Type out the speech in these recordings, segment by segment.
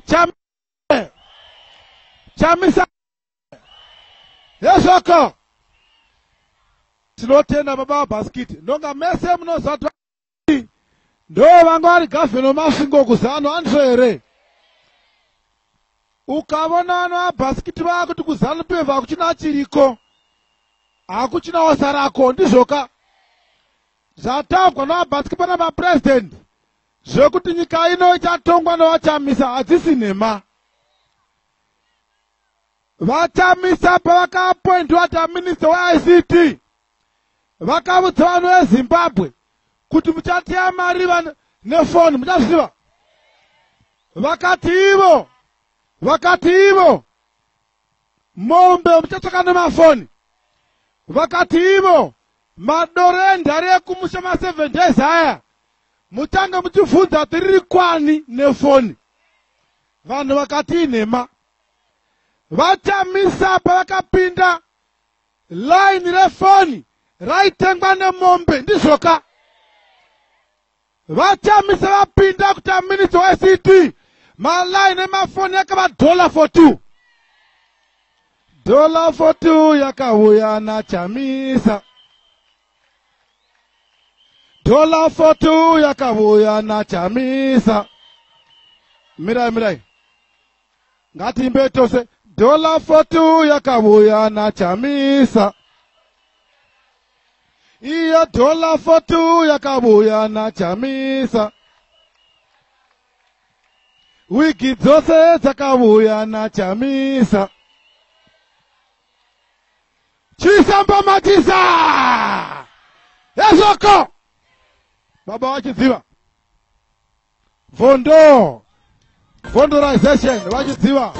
Cham Chamisa Yesoko. Tinotenda baba vabhasikiti. Ndonga mese munoziva kuti ndo vanga vari gavheno Masvingo kuZanu handizvo here? Ukavona vana vabhasikiti vakuti kuZanu PF hakuchina chiriko. Hakuchina wasarako ndizvoka. Zvataugwa navabhasikiti pana mapresident zvekuti nyika ino ichatongwa navachamisa hadzisi nhema. VaChamisa pavakaappointwa ta minister weICT vakaudza vanhu veZimbabwe kuti muchateya mari nefoni muchazviziva. Vakati ivo vakati ivo mombe muchatsvaka nemafoni. Vakati ivo madoro endhari ekumusha ma 7 days aya muchange muchibvunza kuti riri kwani nefoni. Vanhu vakati inhema. VaChamisa pavakapinda line refoni raitengwa nemombe ndizvoka. VaChamisa vapinda kuti minister weICT maline emafoni yakava dollar for two. Dollar for two yakauya naChamisa. Dollar for two yakauya naChamisa. Mirai mirai. Ngatiimbe tose. Dollar for two yakauya naChamisa. Iyo dollar for two yakauya naChamisa. Wigi dzose dzakauya naChamisa. Chisamba matisa. Yesoko. Baba vachidziva. Vondo. Vondorization vachidziva.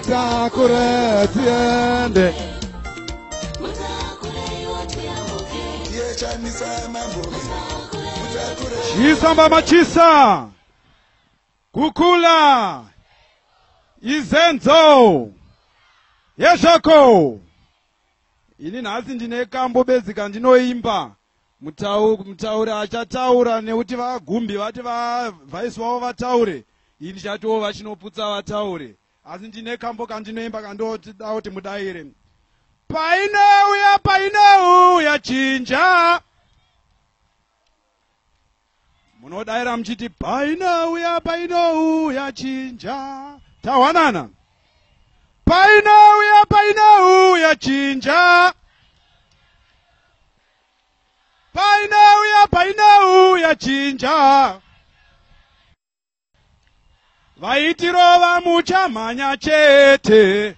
Takure tiende. Chisamba machisa. Kukula. Izenzo. Yeshoko. Ini nhasi ndine kambo bedzi kandinoimba. Mutauri achataura nekuti vagumbi vati vavhaisi vavo vataure. Ini ndichatiwo vachinoputsa vataure. Asi ndine kambo kandinoimba kandoda kuti mudaire. Painouya painouya chinja. Munodaira muchiti painouya painouya chinja. Tawanana. Painouya painouya chinja. Painouya painouya chinja. Vaitirova muchamhanya chete.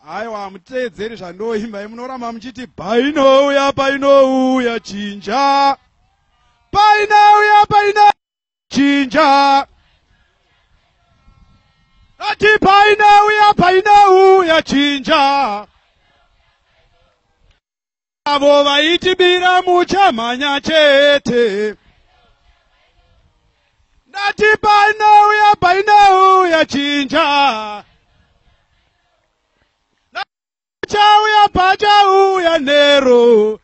Aiwa muteedzeri zvandoimba munoramba muchiti painouya painouya chinja. Painouya paino chinja. Ati painouya painouya chinja. Avo vaitibira muchamhanya chete. Ndati painouya painouya chinja. Pachauya pachauya nero.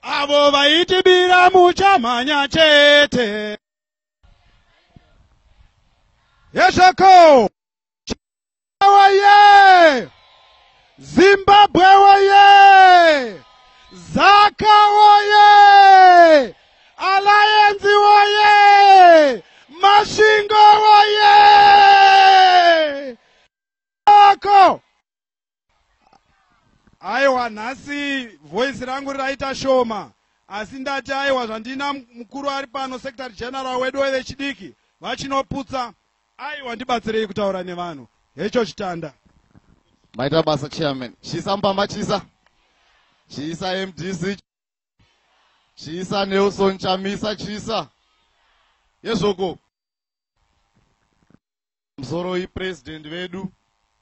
Avo vaitibira muchamhanya chete. Yeshoko. Woye! Zimbabwe woye! Zaka woye! Alliance woye! Masvingo woye! Oko! Aiwa nhasi voice rangu raita shoma asi ndati aiwa zvandina mukuru ari pano secretary general wedu wevechidiki vachinoputsa aiwa ndibatsirei kutaura nevanhu hecho chitanda. Maita basa chairman. Chisa mbama chisa. Chisa MDC. Chisa Nelson Chamisa chisa. Yezvoko. Pamusoroi president vedu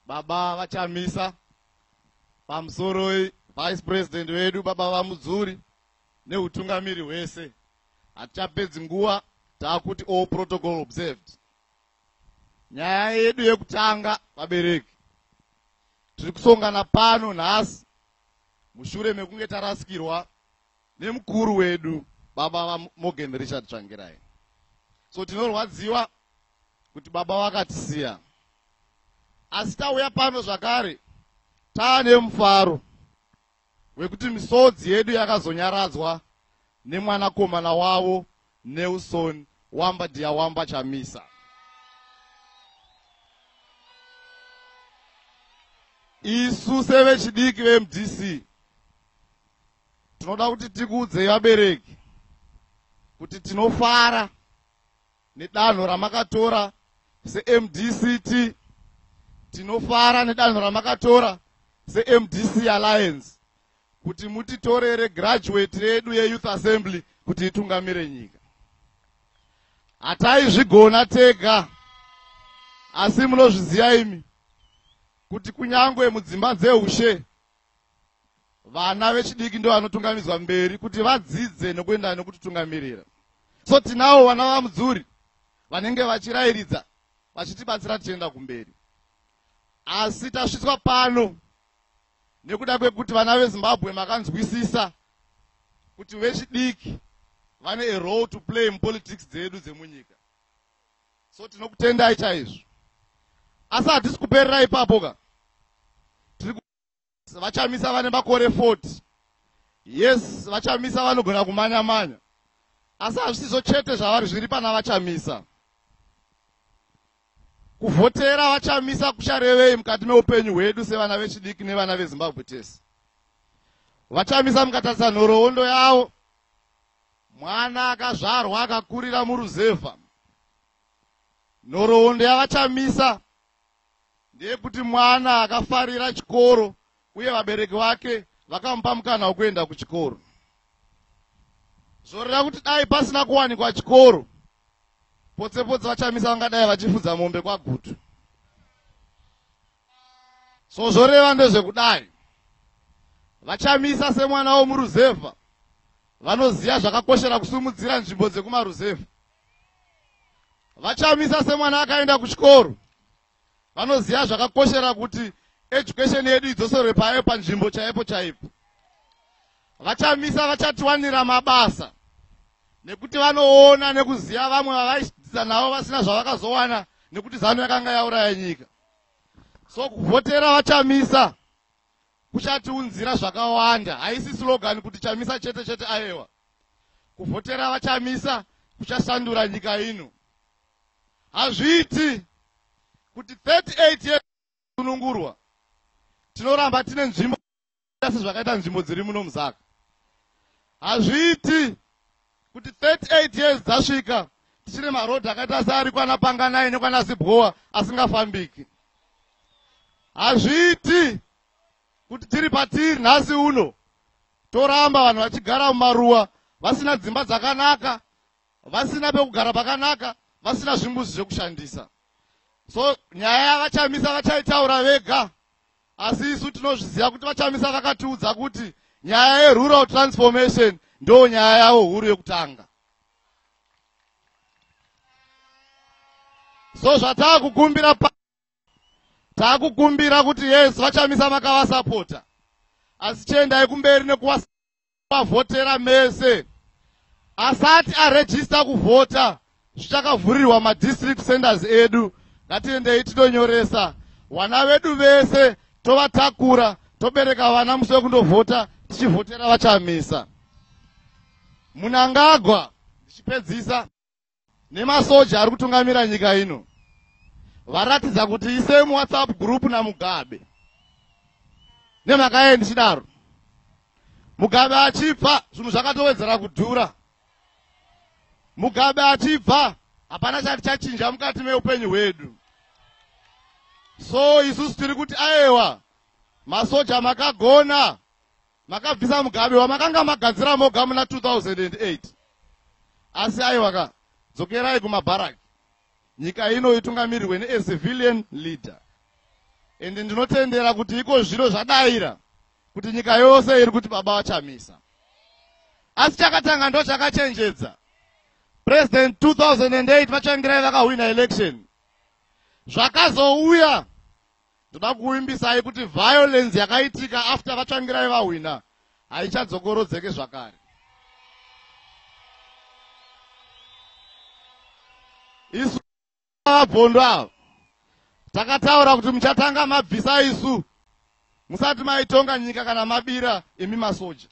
baba vaChamisa. Pamusoroi vice president vedu baba vaMudzuri neutungamiri hwese. Hatichapedzi nguva taakuti all protocol observed. Nyaya yedu yekutanga vabereki. Tiri kusongana pano nhasi mushure mekunge tarasikirwa nemukuru wedu baba vaMorgan Richard Tsvangirai. So tinorwadziwa kuti baba vakatisiya, asi tauya pano zvakare taane mufaro wekuti misodzi yedu yakazonyaradzwa nemwanakomana wavo Nelson Wamba Diyawamba Chamisa. Isu sevechidiki veMDC tinoda kuti tikuudzei vabereki kuti tinofara nedanho ramakatora seMDCT, tinofara nedanho ramakatora seMDC Alliance kuti mutitorere graduate redu yeYouth Assembly kuti itungamire nyika. Hataizvigona tega, asi munozviziva imi kuti kunyangwe mudzimba dzeushe vana vechidiki ndo vanotungamidzwa mberi kuti vadzidze nekuenda nekutitungamirira. So tinawo vana vaMudzuri vanenge vachirayiridza vachitibatsira tichienda kumberi, asi tasvitswa pano nekuda kwekuti vana veZimbabwe makanzwisisa kuti vechidiki vane a role to play mupolitics dzedu dzemunyika. So tinokutendai chaizvo, asi hatisi kuperera ipapo ka. Tiri VaChamisa vane makore 40. Yes, VaChamisa vanogona kumanya manya, asi hazvisizo chete zvavari zviri pana VaChamisa. Kuvhotera VaChamisa kucharevei mukati meupenyu hwedu sevana vechidiki nevana veZimbabwe tese? VaChamisa, mukatarisa nhoroondo yavo, mwana akazvarwa akakurira muruzevha. Nhoroondo yaVaChamisa ndeyekuti mwana akafarira chikoro uye vabereki vake vakamupa mukana wekuenda kuchikoro. Zvoreva kuti dai pasina kuwanikwa chikoro, potse potse VaChamisa vangadai vachifudza mombe kwaGutu. So zvoreva ndezvekudai, VaChamisa semwana womuruzevha vanoziva zvakakoshera kusimudzira nzvimbo dzekumaruzevha. VaChamisa semwana akaenda kuchikoro vanoziva zvakakoshera kuti education yedu idzoserwe payo panzvimbo chaipo chaipo. VaChamisa vachatiwanira mabasa nekuti vanoona nekuziva vamwe vavaidzidza navo vasina zvavakazowana nekuti ZANU yakanga yauraya nyika. So kuvhotera VaChamisa kuchatiunzira zvakawanda. Haisi slogan kuti Chamisa chete chete, ayewa. Kuvhotera VaChamisa kuchashandura nyika ino. Hazviiti kuti 38 years kunungurwa tinoramba tine nzvimbo sezvakaita nzvimbo dziri muno muZaka. Hazviiti kuti 38 years dzasvika tichine marodhi akaita seari kwana Panganai nekwana Zibhowa asingafambiki. Hazviiti kuti tiri patiri nhasi uno toramba vanhu vachigara mumaruwa vasina dzimba dzakanaka, vasina pekugara pakanaka, vasina zvimbuzi zvekushandisa. So nyaya yavaChamisa vachaitaura vega, asi isu tinozviziva kuti VaChamisa vakatiudza kuti nyaya yerural transformation ndo nyaya yavo huru yekutanga. So zvataakukumbira, taakukumbira kuti yes, VaChamisa makavasapota, asi chiendai kumberi nekuvavhotera mese. Asati arejista kuvhota, zvichakavhurirwa madistrict centers edu, ngatiendei tinonyoresa vana vedu vese, tovatakura, tobereka vana musi wekundovhota tichivhotera VaChamisa. Munangagwa, ndichipedzisa, nemasoja ari kutungamira nyika ino varatidza kuti isei muWhatsApp group naMugabe. Nemhaka yei ndichidaro? Mugabe achibva, zvinhu zvakatowedzera kudhura. Mugabe achibva, hapana chati chachinja mukati meupenyu hwedu. So isusu tiri kuti aiwa, masoja makagona, makabvisa Mugabe wamakanga magadzira moga muna 2008, asi aiwa ka, dzokerai kumabharaki, nyika ino itungamirirwe neacivilian leader. Ende ndinotendera kuti iko zvino zvadaira kuti nyika yose iri kuti baba vaChamisa. Asi chakatanga ndo chakachenjedza. President 2008 VaTsvangirai vakahwina election, zvakazouya. Ndoda kuvimbisai kuti violence yakaitika after vaTsvangirai vahwina haichadzokorodzeke zvakare. Isu vabhondo ava takataura kuti muchatanga mabvisa isu musati maitonga nyika kana mabira imi masoja.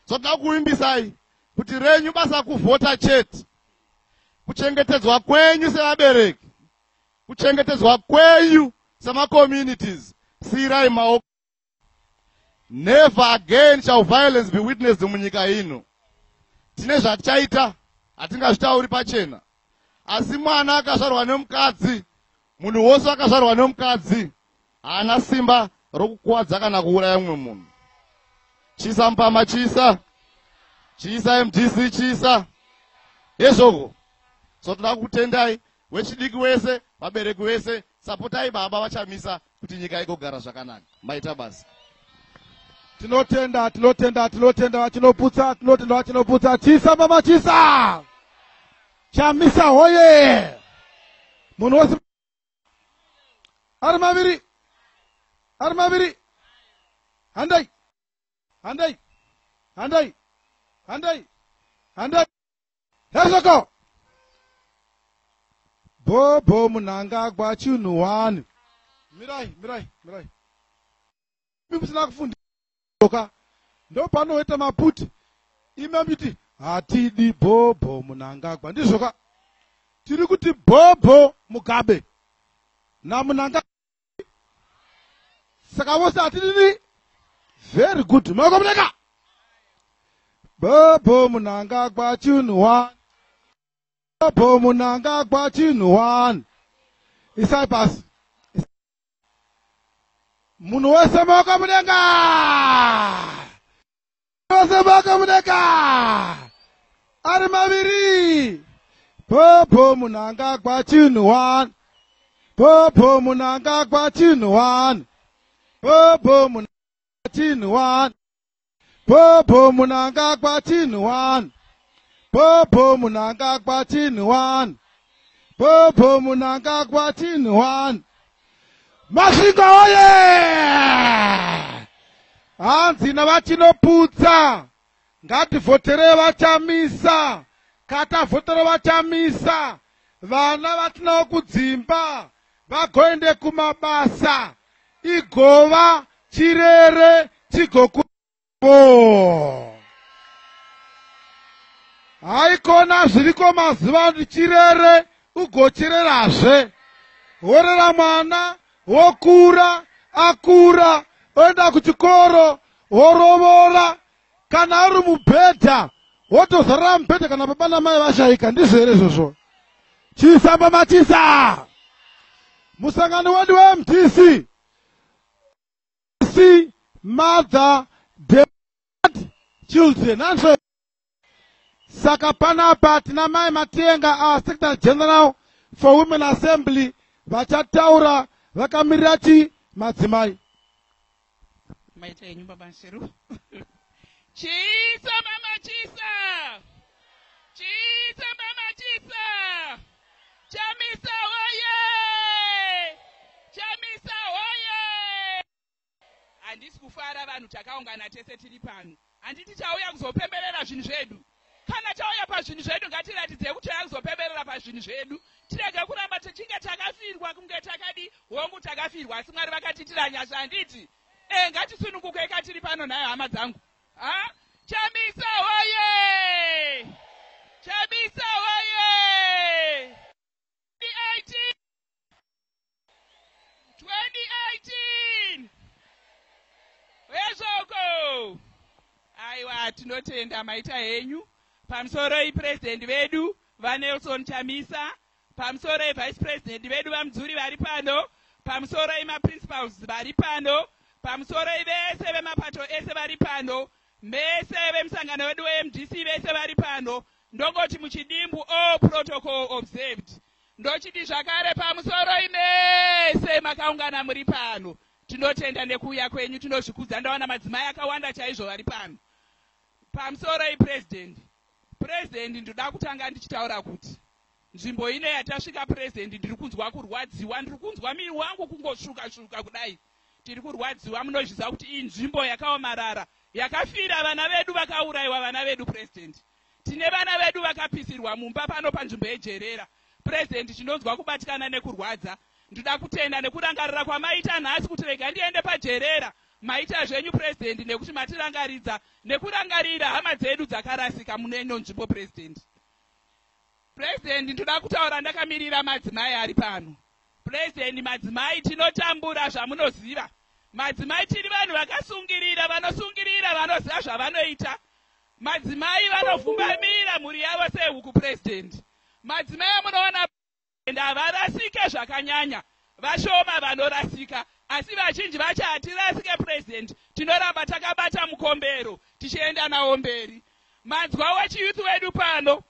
So toda kuvimbisai kuti renyu basa kuvhota chete, kuchengetedzwa kwenyu sevabereki, kuchengetedzwa kwenyu semacommunities, siyirai maoko. Never again shall violence be witnessed munyika ino. Tine zvatichaita, hatingazvitauri pachena, asi mwana akazvarwa nemukadzi, munhu wose akazvarwa nemukadzi haana simba rokukuwadza kana kuuraya mumwe munhu. Chisa mupama, chisa, chisa MDC, chisa hezvoko. So toda kutendai wechidiki wese, vabereki wese, sapotai baba vaChamisa kuti nyika igogara zvakanaka. Maita basa. Tinotenda, tinotenda, tinotenda vachinoputsa, tinotenda vachinoputsa. Chisa mama, chisa Chamisa hoye. Munhu wose ari maviri, ari maviri. Handai, handai, handai, handai, handai. Hezvoko bhobho Munangagwa chinhu 1. Mirai, mirai, mirai. Imi musina kufundika ndopanoita maputi. Imi muchiti hatidi bhobho Munangagwa, ndizvoka? Tiri kuti bhobho Mugabe naMunangagwa, saka vose hatidini. Very good. Maoko mudenga. Bhobho Munangagwa chinhu 1, bhobho Munangagwa chinhu 1. Isai pasi. Munhu wese maoko mudenga, wese maoko mudenga, ari maviri. Bhobho Munangagwa chinhu 1, bhobho Munangagwa chinhu 1, bhobho Munangagwa chinhu 1, bhobho Munangagwa chinhu 1, bhobho Munangagwa chinhu 1, bhobho Munangagwa chinhu 1. Masvingo oye! Hanzi navachinoputsa, ngativhotere vaChamisa. Katavhotera vaChamisa, vana vatinawo kudzimba vagoende kumabasa, igova chirere chigoku. Haikona zviriko mazuva ano, chirere ugochirerazve, worera mwana, wokura, akura, oenda kuchikoro, worovora, kana ari mubhedha wotozorora mubhedha kana baba namai vashaika. Ndizvo here izvozvo? Chisamba machisa musangano wedu weMDC, C mother dad children anzvo. Saka panapa tina Mai Matenga, our Secretary General for Women Assembly, vachataura vakamirira chi madzimai. Maita henyu baba Nseru. Chisa mama, chisa, chisa mama, chisa. Chamisa hoye! Chamisa hoye! Handisi kufara. Vanhu takaungana tese tiri pano, handiti chauya kuzopemberera zvinhu zvedu? Kana chauya pazvinhu zvedu, ngatiratidzei kuti tauya kuzopemberera pazvinhu zvedu, tirege kuramba tichinge takafirwa kunge takadi. Hongu, takafirwa, asi Mwari vakatiitira nyasha, handiti? E, ngatisunungukei katiri pano nhayo, hama dzangu. Ha, Chamisa hoye! Chamisa hoye! 2018, 2018 wezvoko. Aiwa, tinotenda, maita henyu. Pamusoro ipurezidendi vedu vaNelson Chamisa, pamusoro ivice president vedu vaMudzuri vari pano, pamusoro imaprincipals vari pano, pamusoro ivese vemapato ese vari pano, mese vemusangano wedu weMDC vese vari pano, ndongoti muchidimbu, all protocol observed. Ndochiti zvakare pamusoro imese makaungana muri pano, tinotenda nekuuya kwenyu, tinozvikudza. Ndaona madzimai akawanda chaizvo vari pano. Pamusoro ipurezidendi. Purezidendi, ndoda kutanga ndichitaura kuti Nzvimbo ino yatasvika, Purezidendi, ndiri kunzwa kurwadziwa, ndiri kunzwa miri wangu kungosvuka svuka kudai. Tiri kurwadziwa. Munozviziva kuti iyi nzvimbo yakaomarara, yakafira vana vedu, vakaurayiwa vana vedu. Purezidendi, tine vana vedu vakapisirwa mumba pano panzvimbo yeJerera. Purezidendi, tinonzwa kubatikana nekurwadza. Ndoda kutenda nekurangarira kwamaita nhasi kuti rega ndiende paJerera. Maita zvenyu, Purezidendi, nekuti matirangaridza nekurangarira hama dzedu dzakarasika mune ino nzvimbo. Purezidendi, Purezidendi, ndoda kutaura ndakamirira madzimai ari pano. Purezidendi, madzimai tinotambura zvamunoziva. Madzimai tiri vanhu vakasungirira, vanosungirira, vanoziva zvavanoita. Madzimai vanovhumbamira mhuri yavo sehuku. Purezidendi, madzimai amunoona havarasike zvakanyanya, vashoma vanorasika, asi vazhinji vacho hatirasike. Purezidendi, tinoramba takabata mukombero tichienda nawo mberi. Manzwa wechiyouth wedu pano,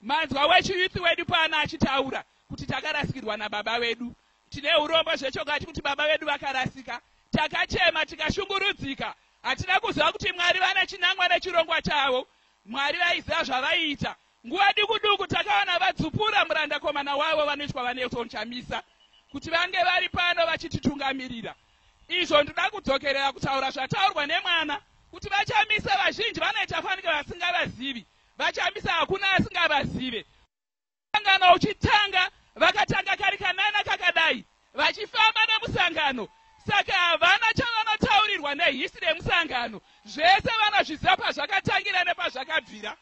manzwa wechiyouth wedu pano achitaura kuti takarasikirwa nababa vedu. Tine urombo zvechokwadi kuti baba vedu vakarasika. Takachema, tikashungurudzika, hatina kuziva kuti Mwari vane chinangwa nechirongwa chavo. Mwari vaiziva zvavaiita. Nguva duku duku takaona vadzupura murandakomana wavo vanoitwa vaNelson Chamisa kuti vange vari pano vachititungamirira. Izvo ndoda kudzokerera kutaura zvataurwa nemwana kuti vaChamisa vazhinji vanoita fanike vasingavazivi. VaChamisa hakuna asingavazive. Musangano uchitanga, vakatanga kari kanana kakadai vachifamba nemusangano, saka havana chavanotaurirwa nehistory yemusangano. Zvese vanozviziva, pazvakatangira nepazvakabvira.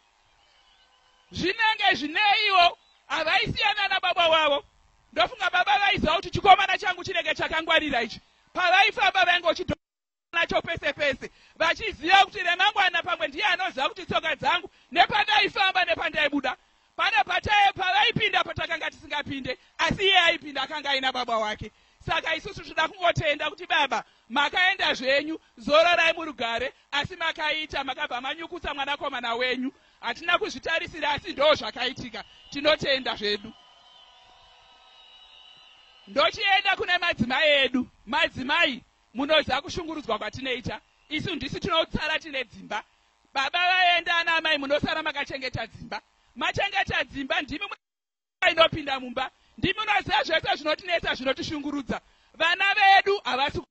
Zvinenge zvineiwo havaisiyana nababa wavo. Ndofunga baba vaiziva kuti chikomana changu chinenge chakangwarira ichi. Pavaifamba vainge nacho pese pese, vachiziva kuti remangwana pamwe ndiye anoziva kuti tsoka dzangu nepandaifamba nepandaibuda pane pavaipinda patakanga tisingapinde, asi iye aipinda, akanga aina baba wake. Saka isusu toda kungotenda kuti baba makaenda zvenyu, zororai murugare, asi makaita makabva manyukutsa mwanakomana wenyu. Hatina kuzvitarisira, asi ndo zvakaitika. Tinotenda zvedu. Ndochienda kune madzimai edu. Madzimai, munoziva kushungurudzwa kwatinoita isu. Ndisi tinotsara tine dzimba. Baba vaenda, ana amai munosara makachengeta dzimba. Machengeta dzimba, ndimi inopinda mumba, ndimi munoziva zvese zvinotinetsa, zvinotishungurudza. Vana vedu havasi,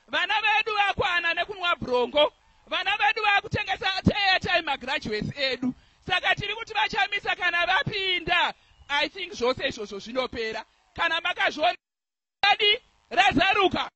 vana vedu vakwana nekunwa bronco, vana vedu vakutengesa airtime, magraduates edu. Saka tiri kuti vaChamisa kana vapinda, I think zvose izvozvo zvinopera. Kana makazviona di razaruka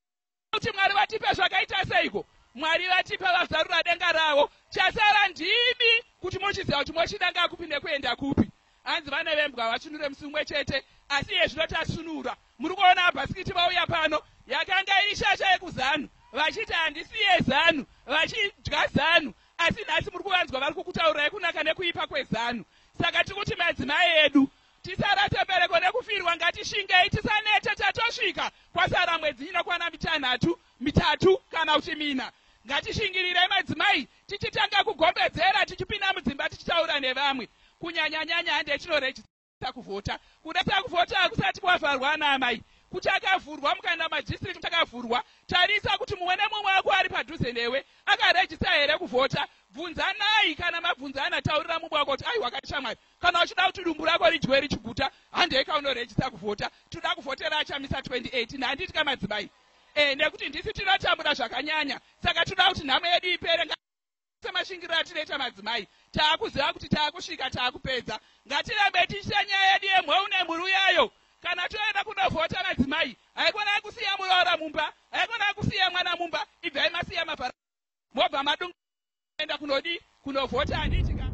kuti Mwari vatipe zvakaita seiko. Mwari vatipa, vazarura denga ravo. Chasara ndimi kuti muchiziva kuti mochidanga kupi nekuenda kupi. Hanzi vane vembwa vachinure musi mumwe chete, asi iye zvino tasunura. Muri kuona bhasikiti vauya pano, yakanga iri shasha yekuZanu, vachiti handisiye Zanu, vachidya Zanu, asi nhasi muri kuvanzwa vari kukutaurirai kunaka nekuipa kweZanu. Saka tiri kuti madzimai edu tisarase bereko nekufirwa. Ngatishingei, tisanete. Tatosvika, kwasara mwedzi inokwana mitanhatu, mitatu kana kuti mina. Ngatishingirirai madzimai, tichitanga kugombedzera, tichipinda mudzimba, tichitaura nevamwe, kunyanyanyanya hande tinorejista kuvhota. Kudasa kuvhota hakusati kwavharwa naamai, kuchakavhurwa. Mukaenda madistrict takavhurwa. Tarisa kuti mumwe nemumwe wako ari padhuze newe akarejista here kuvhota. Bvunzanai. Kana mabvunzana, taurira mumwe wako kuti aiwa kashamwari, kana uchida kuti dumbu rako ridyiwe richiguta, handei kaunorejista kuvhota. Toda kuvhotera aChamisa 2018, handiti kamadzimai? Nekuti ndisi tinotambura zvakanyanya, saka toda kuti nhamo yedu ipere. Semashingiro atinoita madzimai, taakuziva kuti taakusvika, taakupedza. Ngatirambe tichiita nyaya yedu yemhou nemhuru yayo. Kana toenda kunovhota madzimai, haikonai kusiya muroora mumba, haikonai kusiya mwana mumba. Ibvai masiya mavhara, mobva madungaenda kunodi kunovhota, handiti ka?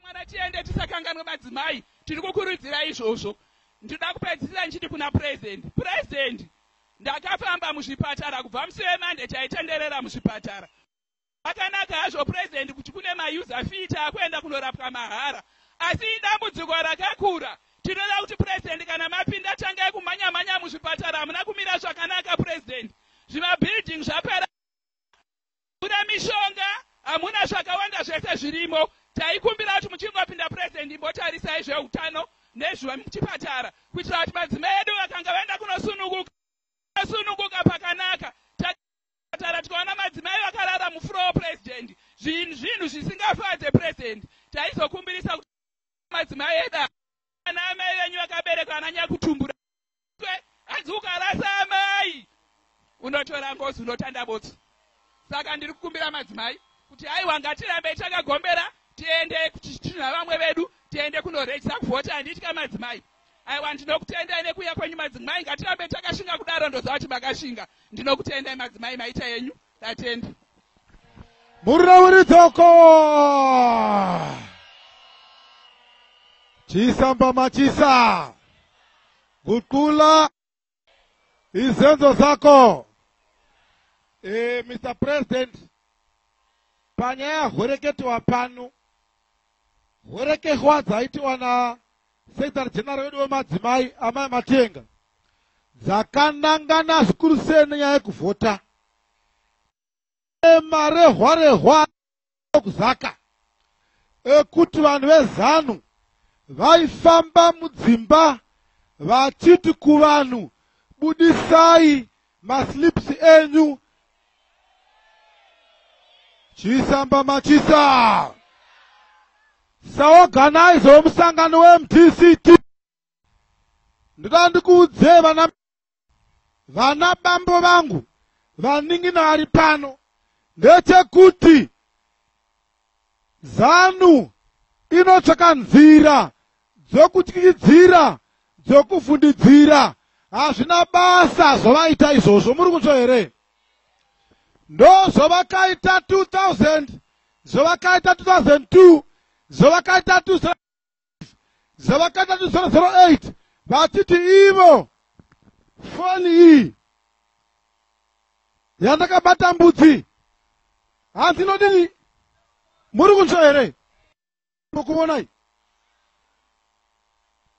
Mwana tiende, tisakanganwe. Madzimai tiri kukurudzira izvozvo. Ndinoda kupedzisira ndichiti kuna Purezidendi, Purezidendi, ndakafamba muzvipatara kubva musi weMonday, taitenderera muzvipatara. Akanaka hazvo, Purezidendi, kuti kune mauser fee, taakuenda kunorapwa mahara, asi idambudziko rakakura. Tinoda kuti, Purezidendi, kana mapinda, tangai kumhanya-mhanya muzvipatara. Hamuna kumira zvakanaka, Purezidendi. Zvimabuilding zvapera, muna mishonga hamuna, zvakawanda zvese zvirimo. Taikumbira kuti muchingopinda, Purezidendi, imbotarisai zveutano nezvemuchipatara, kuitira kuti madzimai edu vakanga vaenda kunosununguka sununguka pakanaka. Tara tikaona madzimai vakarara mufloor, Purezidendi, zvinhu zvisingafadze. Purezidendi, taizokumbirisa kuti Madzimai edu, ana amai venyu vakabereka ana nyakutumbura, hanzi ukarasa amai unotora ngozi, unotanda botso. Saka ndiri kukumbira madzimai kuti aiwa, ngatirambe takagombera, tiende tichina vamwe vedu, tiende kunorejista kuvhota, handitya madzimai? Aiwa, ndinokutendai nekuuya kwenyu madzimai. Ngatirambe takashinga kudaro, ndoziva kuti makashinga. Ndinokutendai madzimai, maita yenyu, tatenda. Murauridoko chisamba machisa guqula izenzo zako. Mr President, panyaya yahwereketiwa pano, hwerekehwa dzaitiwa nasecretary general wedu wemadzimai, amai Matenga, dzakanangana zvikuru sei nenyaya yekuvhota. Marehwarehwa kuzaka ekuti vanhu veZANU vaifamba mudzimba vachiti kuvanhu, "Budisai maslips enyu." Chisamba machisa, saorganizer wemusangano weMDCT, ndoda ndikuudze vana bambo vangu, vanin'ina vari pano, ndechekuti ZANU inotsvaka nzira dzokutyidzira, dzokuvhundidzira. Hazvina basa zvavaita izvozvo, muri kunzwa here? Ndo zvavakaita 2000, zvavakaita 2002, zvavakaita 2000, zvavakaita 2008, vachiti ivo foni iyi yandakabata mbudzi hanzi inodini. Muri kunzwa here? Kuvonai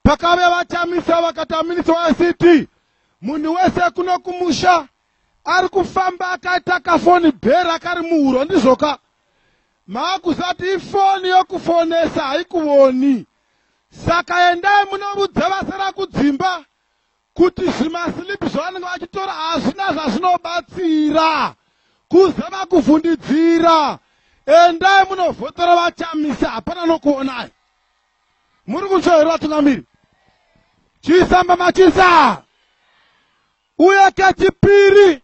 pakave vaChamisa vakati minista weICT, munhu wese kuno kumusha ari kufamba akaita kafoni bhera kari muhuro. Ndizvoka maakuzati ifoni yokufonesa, haikuvoni. Saka endai munoudza vasara kudzimba kuti zvimaslips zvavanenge vachitora hazvina zvazvinobatsira, kuzama kuvhundidzira. Endai munovhotera vaChamisa, hapana nokuonai. Muri kunzwa here, vatungamiri? Chisamba machisa. Uye kechipiri,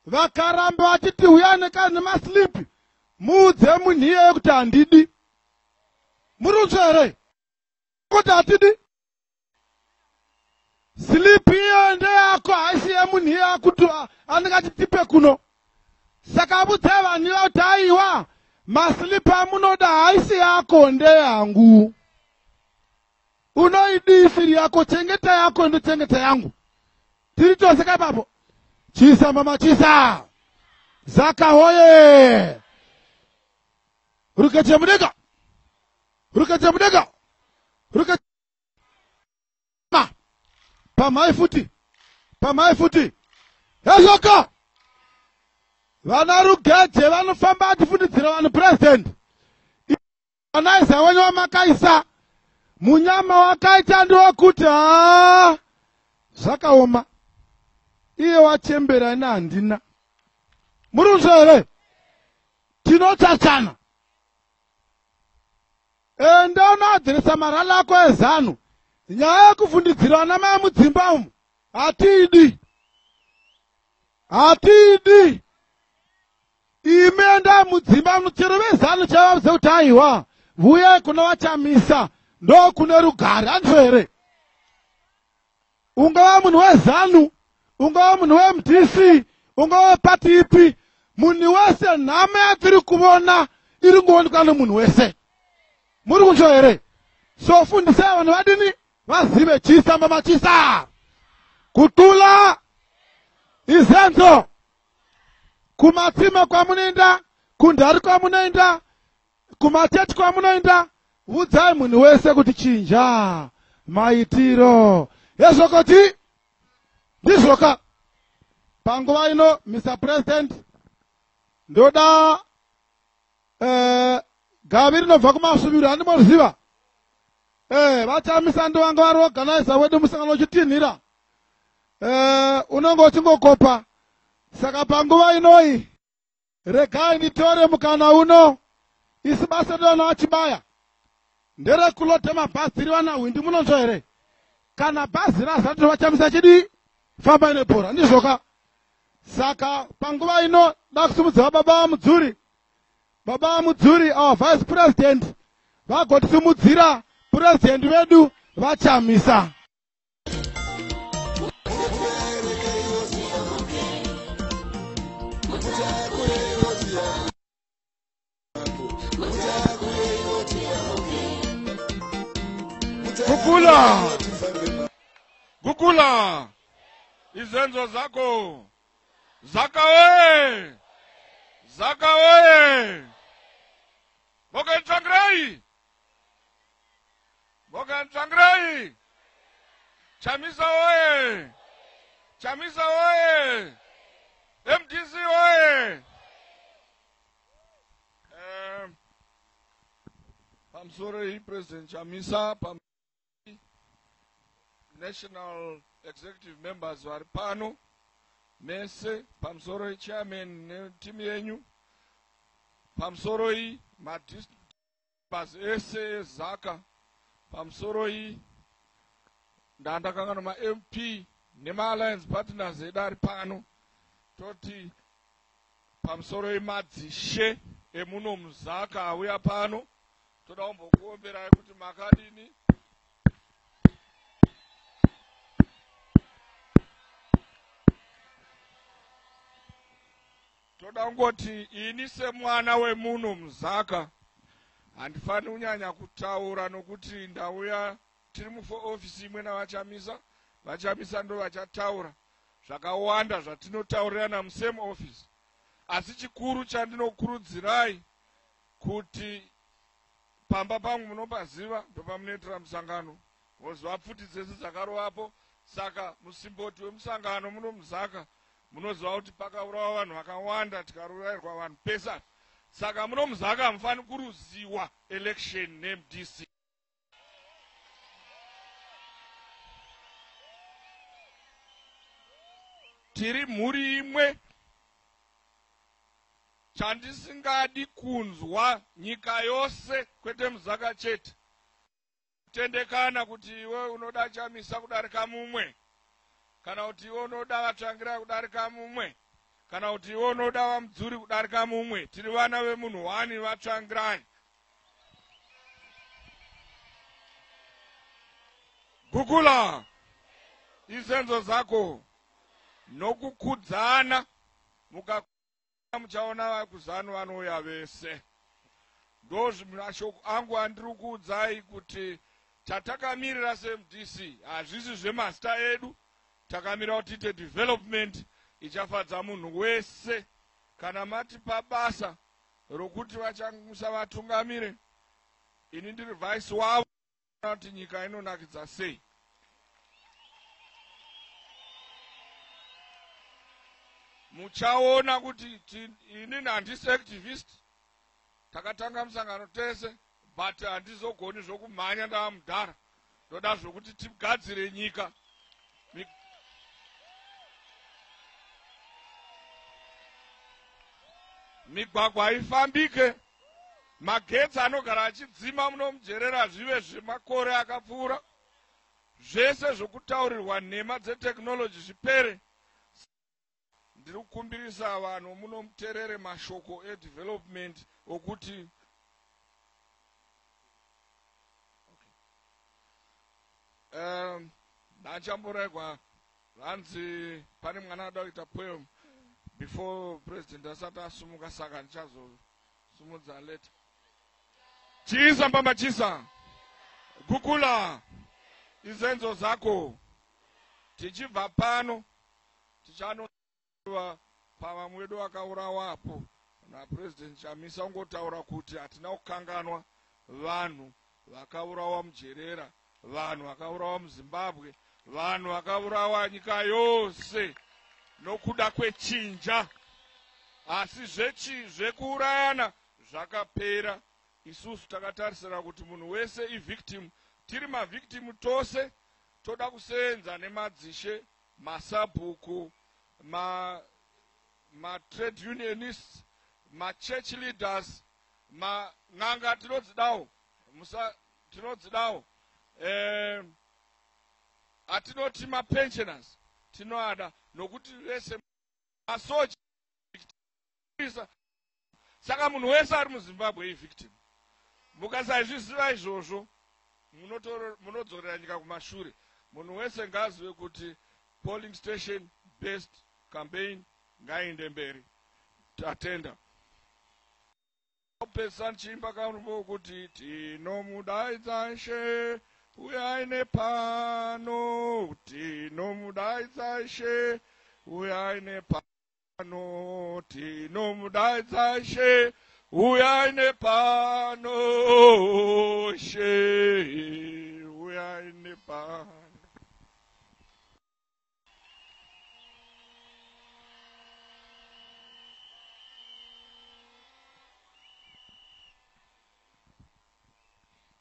vakaramba vachiti uyai nemaslips, muudze munhu iyeye kuti handidi. Muri kunzwa here kuti hatidi? Slip iyo ndeyako, haisi yemunhu iye akuti anenge achitipe kuno. Saka budzai vanhu iva kuti aiwa, maslip amunoda haisi yako, ndeyangu. Unoidii isiri yako? Chengeta yako, ndochengeta yangu, tiri tose kaipapo. Chisa mama chisa, Zaka hoye! Rukeche mudega, rukeche mudega, ruke pamhai futi, pamhai futi hezvoka. Vana Rugeje vanofamba achifundidzira vanhu. President, anaisa wenyu wamakaisa munyama wakaita ndewekuti haa, zvakaoma, iye wachembera, ina handina. Muri kunzwa here? Tinotsvatsvana. Enda unoadhiresa marally ako eZANU. Nyaya yekuvhundidzira vana mai mudzimba umu hatiidi, hatiidi. Imi endai mudzimba, chero veZANU chavaudze kuti aiwa, vuyai kuna vaChamisa, ndo kune rugare. Handizvo here? Ungava munhu weZANU, ungava munhu weMDC, ungava wepati ipi, munhu wese, nhamo yatiri kuvona iri kungoonekwa nemunhu wese. Muri kunzwa here? So fundisai vanhu vadini vazive. Chisa mama chisa, kutula izenzo. Kumatsime kwamunoenda, kundari kwamunoenda, kumachechi kwamunoenda, udzai munhu wese kuti chinja maitiro ezvokoti. Ndizvoka. Panguva ino, Mr President, ndoda gavi rinobva kumasvuviro, handimoriziva. VaChamisa ndovanga vari organizer wedu musangano uchitinhira, unenge uchingokopa. Saka panguva inoi regai nditore mukana uno, isi basa redu vana vachibaya. Nderekulodha mabhazi tiri vana hwindi munonzwa here? Kana bhazi razara tovachamisa chidii? Fambai nebhora ndizvoka. Saka panguva ino dakusimudza baba vaMudzuri. Baba vaMudzuri our vice president vagotisimudzira president vedu vaChamisa. Gugula Gugula izenzo zakho Zaka oye Zaka oye Morgan Tsvangirai Morgan Tsvangirai Chamisa oye Chamisa oye MDC oye Pamusoro iyi President Chamisa pam National Executive members vari pano mese pamusoro chairman netimu yenyu pamusoro iyi madistribas ese ezaka pamusoro iyi ndandakangano maMP nemaalliance partners edu ari pano toti pamusoro yemadzishe emuno muzaka auya pano toda kumbokuomberai kuti makadini. Toda kungoti ini semwana wemuno muzaka handifaniri kunyanya kutaura nokuti ndauya tiri muofisi imwe navaChamisa. VaChamisa ndo vachataura zvakawanda zvatinotaurirana musame office, asi chikuru chandinokurudzirai kuti pamba pangu munopaziva ndopamunoitira musangano moziva pfuti dzese dzakarovapo. Saka musimboti wemusangano muno muzaka munoziva kuti pakaurawa vanhu vakawanda tikaurayirwa vanhu pesa. Saka muno muzaka hamufaniri kuruziwa election neMDC. Tiri mhuri imwe. Chandisingadi kunzwa nyika yose kwete muzaka chete kutendekana kuti iwe unoda Chamisa kudarika mumwe, kana kuti iwe unoda vaTsvangirai kudarika mumwe, kana kuti iwe unoda vaMudzuri kudarika mumwe. Tiri vana vemunhu wani vaTsvangirai. Gugula izenzo zako nokukudzana muka muchaona vakuZanu vanouya vese. Ndozvimashoko angu andiri kuudzai kuti chatakamirira seMDC hazvisi zvemazita edu. Takamira kuti tiite development ichafadza munhu wese. Kana matipa basa rokuti vaChamisa vatungamire, ini ndiri vice wavo, kuti nyika inonakidza sei. Muchaona kuti inini handisi activist, takatanga musangano tese, but handizogoni zvokumhanya, ndava mudhara. Ndoda zvokuti tigadzire nyika. Migwagwa haifambike, magetsi anogara achidzima muno mujerera zvive zvemakore akapfuura, zvese zvokutaurirwa nhema dzetechnology zvipere. Ndiri kukumbirisa vanhu muno muterere mashoko edevelopment okuti ndachamboregwa zvanzi pane mwana ada kuita poem before president asati asumuka, saka ndichazosumudza later. Chisa mbamba chisa gukula izenzo zako. Tichibva pano tichanova pavamwe vedu vakaurawapo naPresident Chamisa, ungotaura kuti hatina kukanganwa vanhu vakaurawa mujerera, vanhu vakaurawa muZimbabwe, vanhu vakaurawa nyika yose nokuda kwechinja. Asi zvekuurayana zvakapera. Isusu takatarisira kuti munhu wese ivictim, tiri mavictim tose. Toda kusenza nemadzishe, masabhuku, matrade unionists, machurch leaders, man'anga tinodzidawo. Musa Tinodzidawo. Atinoti mapensioners tinoada, nokuti vese masoja. Saka munhu wese ari muZimbabwe ivictim. Mukasaizviziva izvozvo, munodzorera nyika kumashure. Munhu wese ngaazive kuti polling station based campaign ngaiende mberi. Tatenda. Pesa ndichiimba kambo kuti tinomudaidza Ishe, uyai nepano, tinomudaidza Ishe, uyai nepano, tinomudaidza Ishe, uyai nepano, Ishe, uyai nepano.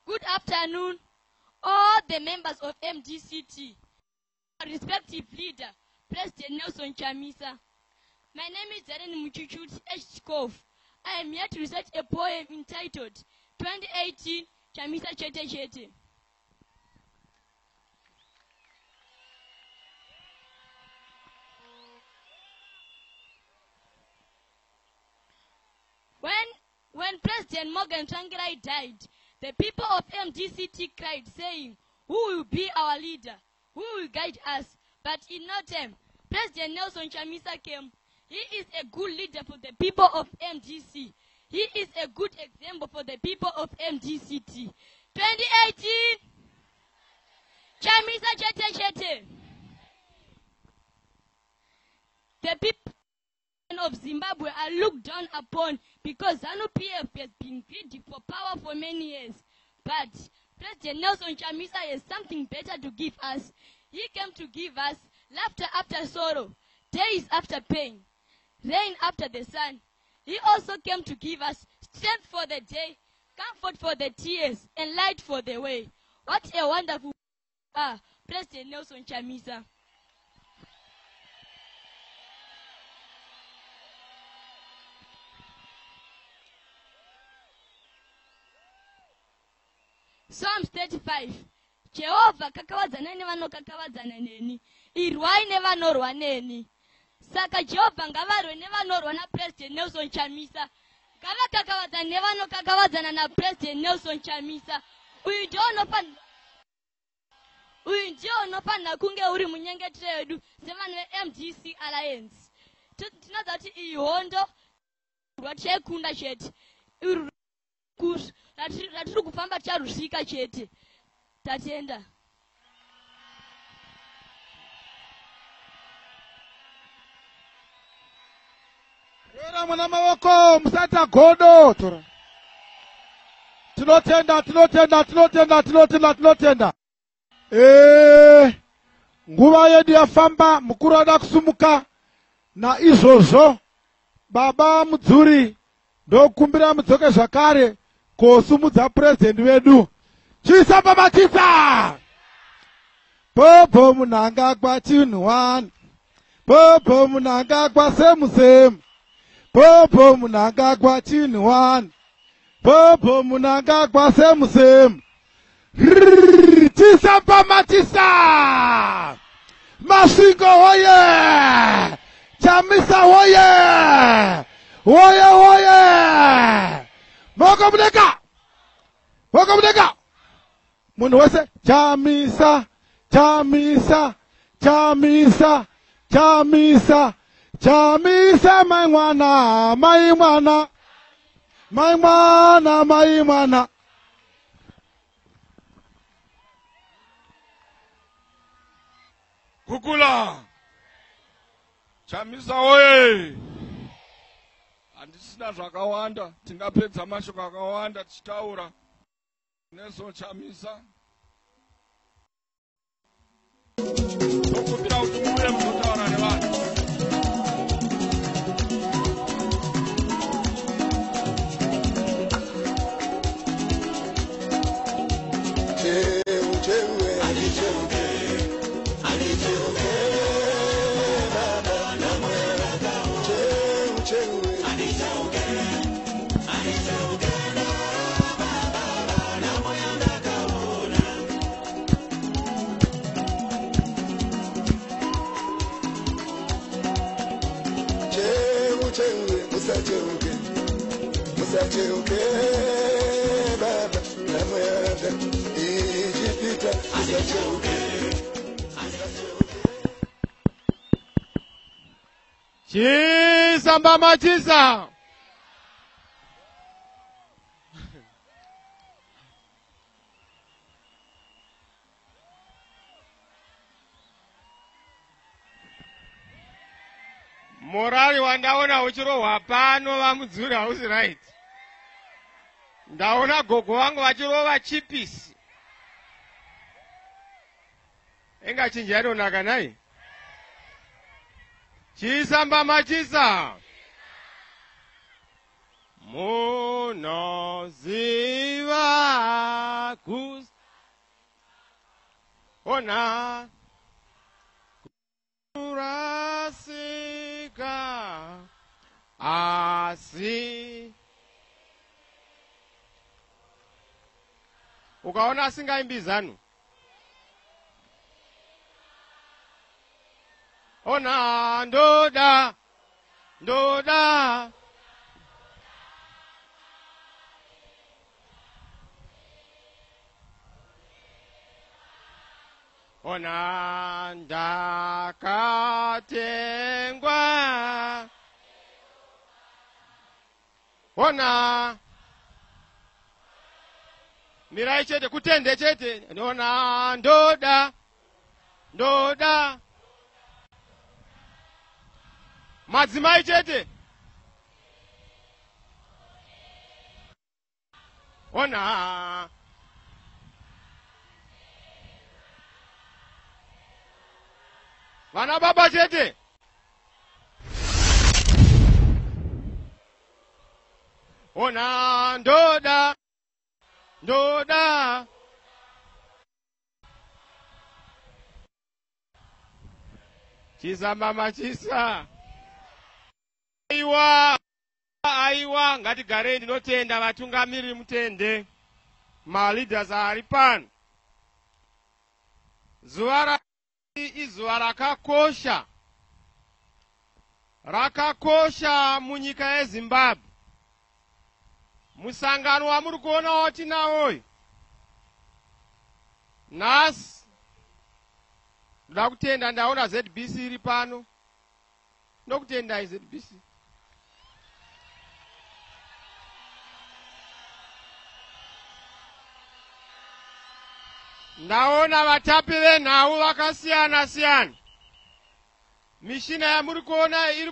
Good afternoon, all the members of MDCT, our respective leader, President Nelson Chamisa. My name is Darren Muchuchuti H. Kov. I am here to recite a poem entitled 2018 Chamisa Chete Chete. When President Morgan Tsvangirai died, the people of MDCT cried, saying, "Who will be our leader? Who will guide us?" But in no time, President Nelson Chamisa came. He is a good leader for the people of MDC. He is a good example for the people of MDCT. 2018, Chamisa Chete Chete. The people of Zimbabwe are looked down upon because ZANU-PF has been greedy for power for many years. But President Nelson Chamisa has something better to give us. He came to give us laughter after sorrow, days after pain, rain after the sun. He also came to give us strength for the day, comfort for the tears, and light for the way. What a wonderful President Nelson Chamisa. Psalms 35. Jehovha, kakavadzana nevanokakavadzana neni, irwai nevanorwa neni. Saka Jehovha ngavarwe nevanorwa naPresident Nelson Chamisa, ngavakakavadzana nevanokakavadzana naPresident Nelson Chamisa. Uyu ndiwo unofanira kunge uri munyengetero yedu sevanhu veMDC Alliance. Tinoziva kuti iyi hondo rwatichaikunda chete, uru ratiri kufamba ticharusvika chete. Tatenda. Tora mwana mavoko, musaita godo. Tora. Tinotenda, tinotenda, tinotenda, tinotenda, tinotenda. Nguva yedu yafamba, mukuru ada kusumuka. Naizvozvo baba Mudzuri, ndokumbira mudzoke zvakare kosumudza purezidendi vedu. Chisa pamachisa. Popo Mnangagwa chinhu one. Popo Mnangagwa same same. Popo Mnangagwa chinhu one. Popo Mnangagwa same same. Chisa pamachisa. Masvingo woye. Chamisa woye. Woye woye. Moko mudenga. Moko mudenga. Munhu wese Chamisa, Chamisa, Chamisa, Chamisa, Chamisa, mai mwana, mai mwana, mai mwana, mai mwana. Kukula. Chamisa woye. Handisina zvakawanda, tingapedza mashoko akawanda tichitaura. Nelson Chamisa, tokumbira kuti muuye muzotaura nevanhu. Cheu, cheu, cheu, cheu, cheu. Musacheuke, musacheuke baba, nhamo yabva Ijipita. Musacheuke. Chisa mbama chisa. Morari wandaona uchirohwa pano vaMudzuri hausi right. Ndaona gogo vangu vachirova chipisi. Inga chinja yatonaka nai. Chisa mbama chisa. Munoziva kus ona kurasika asi ukaona asingaimbi Zanu ona ndoda ndoda ona ndakatengwa ona mirai chete kutende chete ona ndoda ndoda madzimai chete ona vana baba chete ona ndoda ndoda chisa mama chisa aiwa aiwa ngatigarei. Ndinotenda vatungamiri mutende maleaders ari pano. Zuva izuva rakakosha rakakosha munyika yeZimbabwe. Musangano wamuri kuona watinawoyu nhasi, ndoda kutenda ndaona ZBC iri pano. Ndokutendai ZBC. Ndaona vatapi venhau vakasiyana siyana. Mishina yamuri kuona iri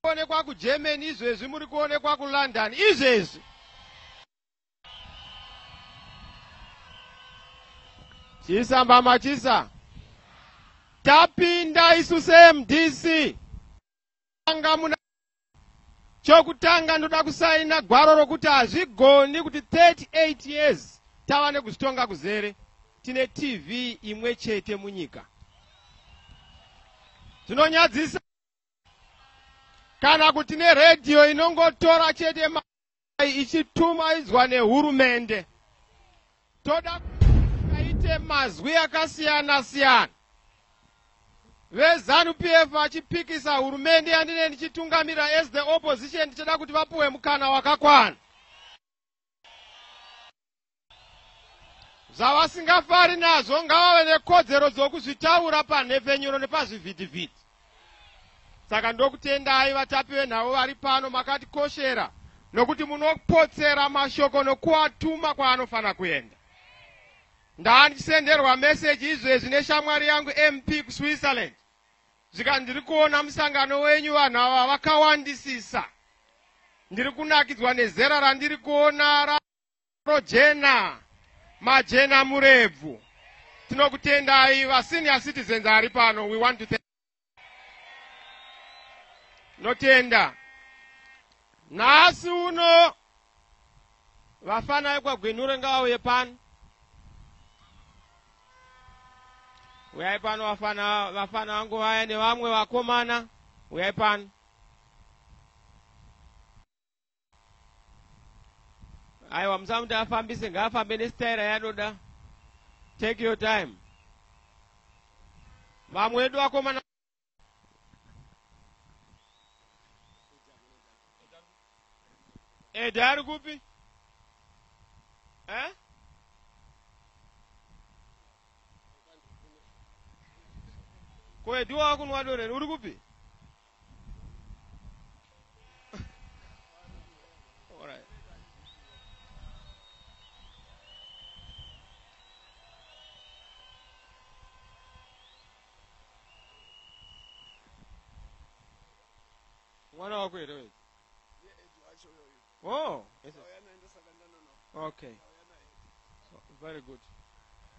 kuonekwa kuGermany izvezvi, muri kuonekwa kuLondon izvezvi. Chisa mbama chisa. Tapinda isu seMDC. Anga muna chokutanga ndoda kusaina gwaro rokuti hazvigoni kuti 38 years tava nekuzvitonga kuzere tine TV imwe chete munyika. Tinonyadzisa kana kuti neredhiyo inongotora chete ichitumaidzwa nehurumende. Toda kaite mazwi akasiyana siyana. VeZANU PF vachipikisa hurumende yandine ndichitungamira as the opposition, ndichida kuti vapuwe mukana wakakwana. Zvavasingafari nazvo ngavave nekodzero dzokuzvitaura panhepfenyuro nepazvivhitivhiti. Saka ndokutendai vatapi venhau vari pano, makatikoshera nokuti munopotsera mashoko nokuatuma kwaanofanira kuenda. Ndandisenderwa meseji izvezvi neshamwari yangu MP kuSwitzerland, zvika ndiri kuona musangano wenyu, vanhu ava vakawandisisa. Ndiri kunakidzwa nezera randiri kuona rojena majena murebvu. Tinokutendai vasenior citizens ari pano. We want to thank. Notenda nhasi uno vafana vekwaGwenure ngavauye pano. Uyai pano vafana, vafana vangu vaya nevamwe vakomana, uyai pano. Aiwa, musamuti afambise, ngaafambe nesitaira yaanoda. Take your time. Vamwe vedu vakomana. Ede ari kupi? Eh? Ko Edi wakunwa doro here? Uri kupi? Alright. Mwana wako here wezi? Oh, is it? Okay. Very good.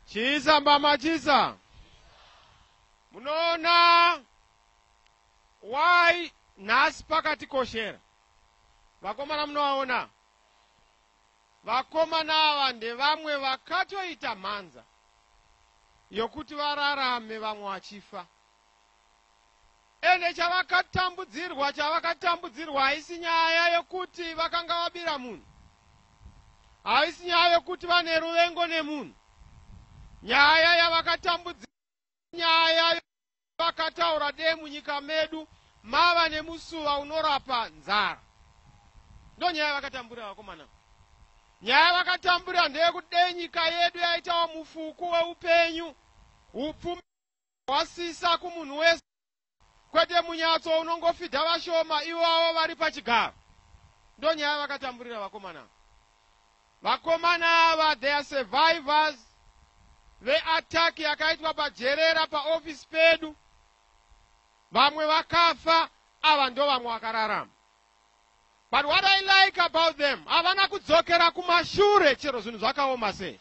Chisa mbama chisa. Munoona why nhasi pakatikoshera. Vakomana munovaona. Vakomana ava ndevamwe vakatoita mhanza yokuti vararame vamwe vachifa. Ende chavakatambudzirwa, chavakatambudzirwa haisi nyaya yokuti vakanga vabira munhu. Haisi nyaya yokuti vane ruvengo nemunhu. Nyaya yavakatambudzirwa, nyaya vakataura de munyika medu mava nemusuva unorapa nzara. Ndo nyaya yavakatamburira vakomana. Nyaya yavakatamburira ndeyekuti dei nyika yedu yaitawo mufuku weupenyu, upfumi hwasisa kumunhu wese, kwete munyatso unongofidha vashoma ivavo vari pachigaro. Ndo nyaya yavakatamburira vakomana. Vakomana ava, they are survivors veattack yakaitwa paJerera paofisi pedu. Vamwe vakafa, ava ndo vamwe vakararama. But what I like about them, havana kudzokera kumashure chero zvinhu zvakaoma sei.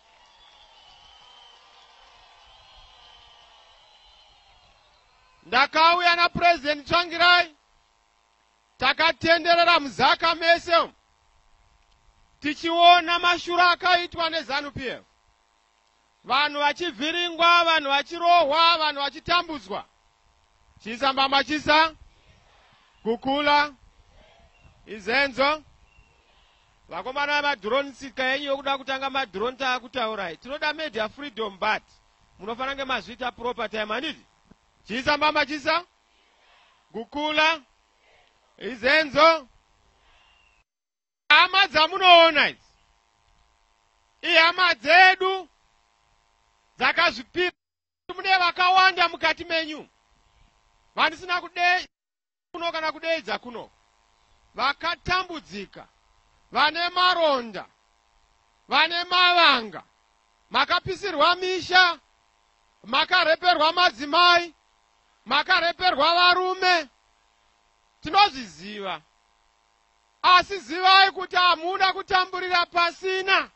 Ndakauya naPresident Tsvangirai, takatenderera muZaka mese umu, tichiona mashura akaitwa neZANU PF. Vanhu vachivhiringwa, vanhu vachirohwa, vanhu vachitambudzwa. Chisa mbama chisa, kukula, izenzo. Vakomana vemadrone, tsika yenyu yokuda kutanga madrone taakutaurai. Tinoda media freedom, but munofanira kunge mazviita proper time, handiti? Chisa mbama chisa, kukula, izenzo. Hama dzamunoona idzi ihama dzedu dzakazvipira. Mune vakawanda mukati menyu vandisina kude kuno kana kudeidza kuno, vakatambudzika, vane maronda, vane mavanga, makapisirwa misha, makareperwa madzimai, makareperwa varume. Tinozviziva, asi zivai kuti hamuna kutamburira pasina.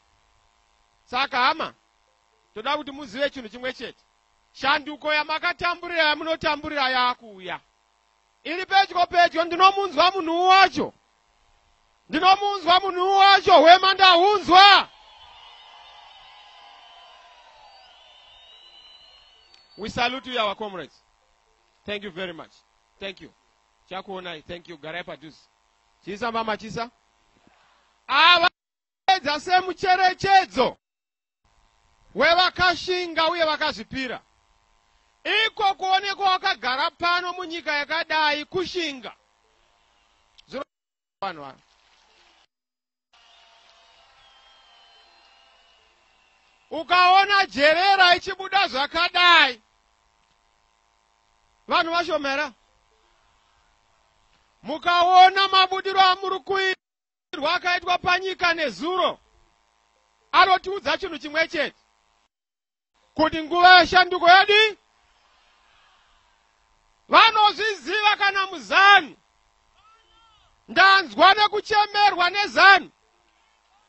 Saka hama, toda kuti muzive chinhu chimwe chete: shanduko yamakatamburira, yamunotamburira, yaakuuya, iri pedyo pedyo. Ndinomunzwa munhu wacho, ndinomunzwa munhu wacho. Hwema ndahunzwa. We salute you, our comrades. Thank you very much. Thank you. Chakuonai. Thank you. Garai padhuze. Chisa mama chisa. Ava edza semucherechedzo wevakashinga uye vakazvipira. Iko kuonekwa wakagara pano munyika yakadai kushinga. Vanhu ava, ukaona Jerera ichibuda zvakadai, vanhu vashomera. Mukaona mabudiro amuri kuirwa akaitwa panyika nezuro, anotiudza chinhu chimwe chete, kuti nguva yeshanduko yadi. Vanozviziva kana muZANU. Ndanzwa nekuchemerwa neZANU: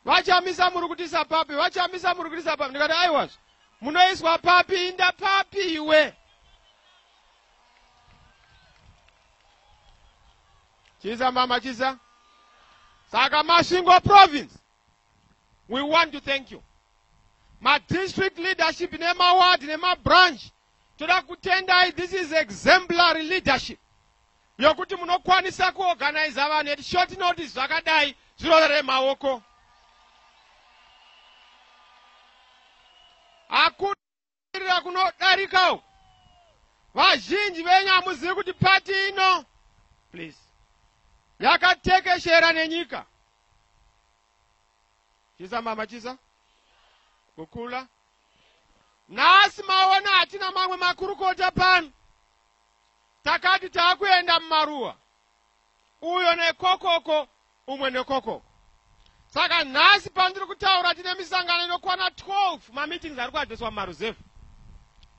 "VaChamisa, muri kutisa papi? VaChamisa, muri kutisa papi?" Ndikati, "Aiwazve, munoiswa papi? Inda papi iwe?" Chisa mama chisa. Saka Masvingo Province, we want to thank you. Madistrict leadership nemaward nemabranch, toda kutendai. This is exemplary leadership yokuti munokwanisa kuorganiza vanhu at short notice zvakadai. Zvirovere maoko. Hakurira kunodarikawo. Vazhinji venyu hamuzivi kuti pati ino, please, yakatekeshera nenyika. Chisa mama chisa. Kukula. Nhasi maona hatina mamwe makurukota pano. Takati taakuenda mumaruwa. Uyo nekokoko, umwe nekokoko. Saka nhasi pandiri kutaura tine misangano inokwana 12 mameetings ari kuadreswa mumaruzevha.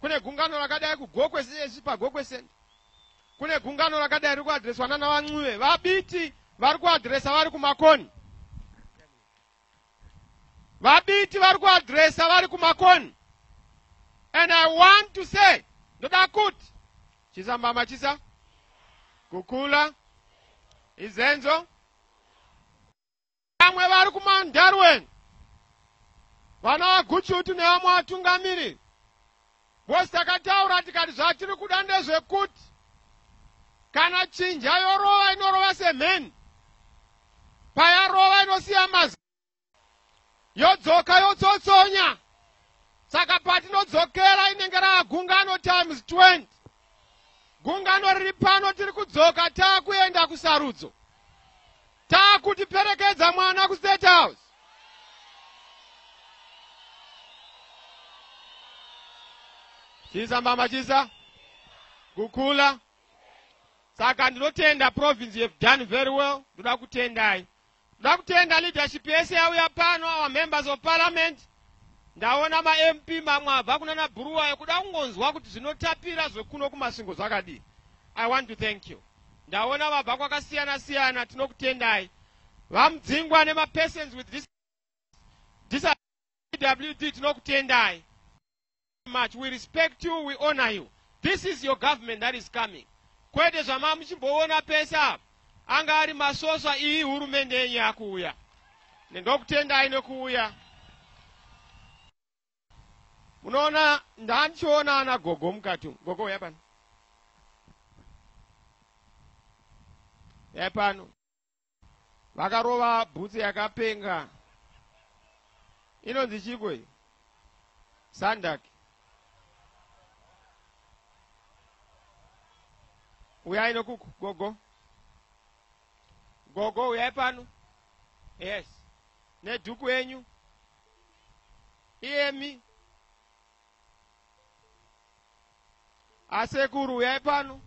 Kune gungano rakadai kuGokwe CSC paGokwe Center. Kune gungano rakadai riri kuadreswa nana vaNcube. VaBiti vari kuadresa vari kuMakoni. VaBiti vari kuadresa vari kuMakoni. And I want to say, ndoda kuti chisa mbama chisa kukula izenzo vamwe vari kuMandarweni vana vaGuchutu nevamwe vatungamiriri vose takataura tikati zvatiri kuda ndezvekuti kana chinja yorova inorova semheni payarova inosiya mazi yodzoka yotsotsonya saka patinodzokera inenge raagungano times 20 gungano riri pano tiri kudzoka taakuenda kusarudzo taakutiperekedza mwana kuState House. Chisa mbama chisa kukula. Saka ndinotenda province, you have done very well. Ndoda kutendai, ndoda kutenda leadership yese yauya pano, our members of parliament. Ndaona maMP mamwe abva kunana Bhuruwayo kuda kungonzwa kuti zvinotapira zvekuno kuMasvingo zvakadii. I want to thank you. Ndaona vabva kwakasiyana siyana, tinokutendai. VaMudzingwa nemapersons with disability, tinokutendai much. We respect you, we honor you. This is your government that is coming, kwete zvama muchimboona pese apa anga ari masosva. Iyi hurumende yenyu yakuuya, nendokutendai nekuuya. Munoona, ndandichiona ana gogo mukati umu. Gogo, uya pano, uyai pano. Vakarova bhutsu yakapenga, inonzi chiko iyi? Sandak. Uyai nokuku, gogo. Gogo, uyai pano. Yes, nedhuku yenyu iyemi. Asekuru, uyai pano.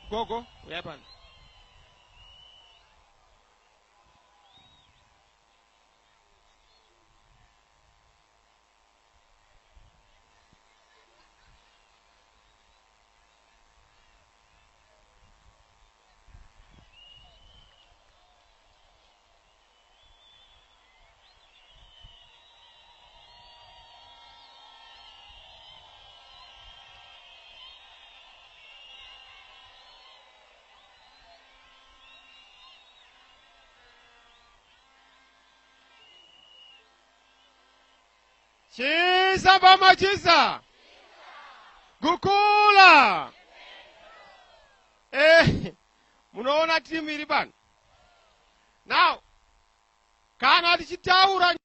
Gogo, uyai pano. Chisa pamachisa gukula. Munoona timu iri pano. Now kana tichitaura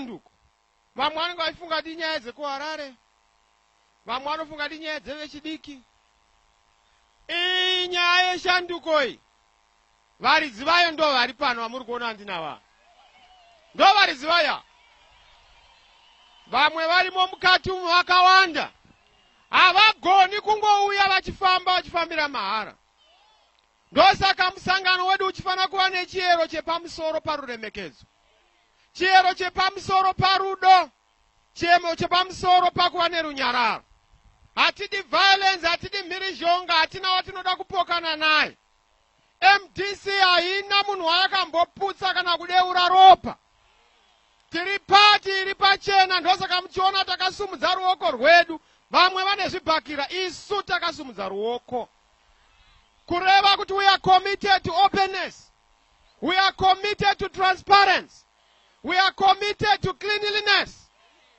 nduko, vamwe vanenge vachifunga ti nyaya dzekuHarare, vamwe vanofunga ti nyaya dzevechidiki. Iyi nyaya yeshanduko iyi, varidzi vayo ndo vari pano vamuri kuona handinava, ndo varidzi vaya. Vamwe varimo mukati umu vakawanda, havagoni kungouya vachifamba vachifambira mahara. Ndosaka musangano wedu uchifanira kuva nechiyero chepamusoro paruremekedzo, chiyero chepamusoro parudo, chiyero chepamusoro pakuva nerunyararo. Hatidi violence, hatidi mhirizhonga, hatina watinoda kupokana naye. MDC haina munhu wayakamboputsa kana kudeura ropa. Tiri pati iri pachena, ndosaka muchiona takasumudza ruoko rwedu. Vamwe vane zvibhakira, isu takasumudza ruoko, kureva kuti we are committed to openness, we are committed to transparency, we are committed to cleanliness,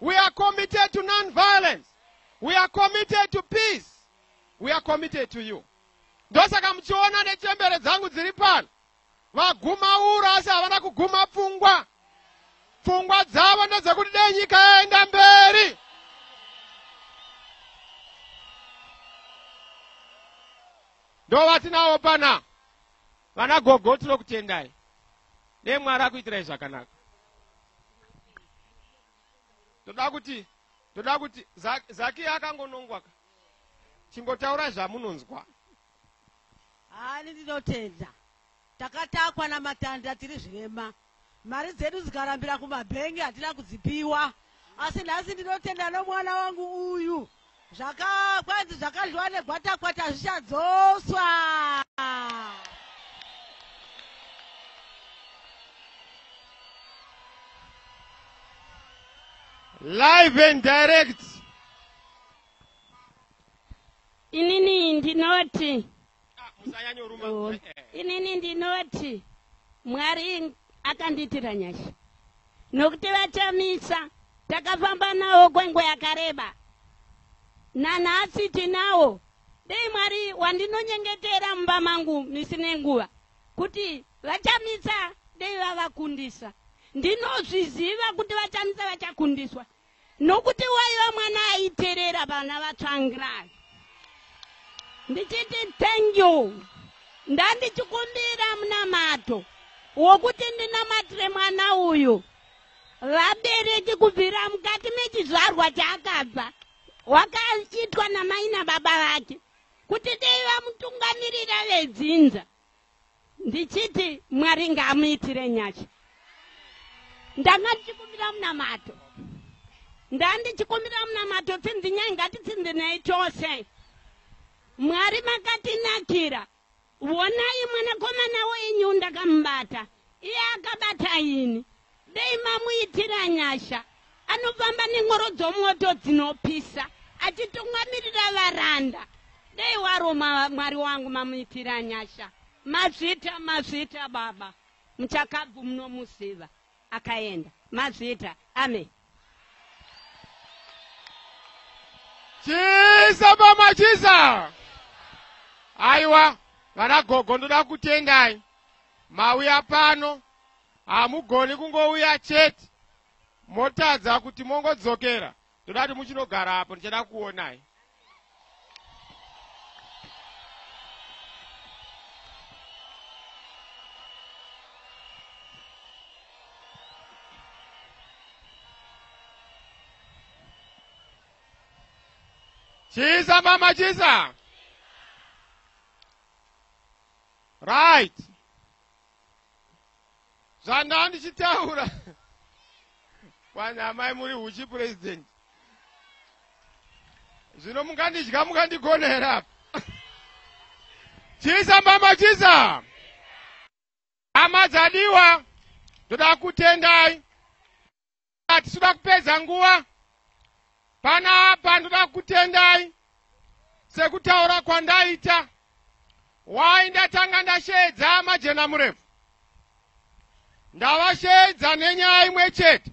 we are committed to non-violence, we are committed to peace, we are committed to you. Ndosaka muchiona nechembere dzangu dziri pano, vaguma ura asi havana kuguma pfungwa. Pfungwa dzavo ndedzekuti dei nyika yaenda mberi. Ndovatinawo pana vana gogo, tinokutendai. Dei Mwari akuitirai zvakanaka. Toda kuti toda kuti Zaki akangonongwa ka. Chingotaurai zvamunonzwa. Hani ndinotenda. Takatakwa namatanda tiri zvirema. Mari dzedu dzikarambira kumabhengi hatina kudzipiwa. Asi nhasi ndinotenda nomwana wangu uyu. Zvaka kwanzi zvakadliwa negwatakwata zvichadzoswa. Live and direct. Inini ndinoti Musanyanyoruma. Oh, inini ndinoti Mwari akandiitira nyasha nokuti vaChamisa takafamba nawo kwenguva yakareba, nanhasi tinawo. Dei Mwari wandinonyengetera mumba mangu misi nenguva kuti vaChamisa dei vavakundisa. Ndinozviziva kuti vaChamisa vachakundiswa nokuti waiva mwana aiterera vana vaTsvangirai. Ndichiti thank you. Ndandichikumbira munamato wokuti ndinamatire mwana uyu. Vabereki kubvira mukati mechizvarwa chaakabva wakaitwa namai nababa vake kuti dei vamutungamirira vedzinza. Ndichiti Mwari ngaamuitire nyasha. Ndanga ndichikumbira munamato, ndandichikumbira munamato. Tsinzinyai, ngatitsinzinei tose. Mwari makatinakira. Vonai mwanakomana wenyu, ndakamubata, iye akabata ini. Dei mamuitira nyasha. Anofamba nengoro dzomoto dzinopisa achitungamirira varanda. Dei waro Mwari wangu mamuitira nyasha. Mazvita, mazvita baba. Muchakabvu munomuziva, akaenda. Mazvita, amen. Chisa mama, chisa. Aiwa, vana gogo, ndoda kutendai. Mauya pano, hamugoni kungouya chete motadza kuti mongodzokera. Ndoda kuti muchinogara apo, ndichada kuonai. Chisa mama, chisa. Right, zvandava ndichitaura kwanyamai, muri huchi president. Zvino mungandidya, mungandigonera apa. Chisa mama, chisa. Hama dzadiwa, ndoda kutendai. Hatisuda kupedza nguva panapa. Ndoda kutendai sekutaura kwandaita. Wai ndatanga ndasheedza majena murefu, ndavasheedza nenyaya imwe chete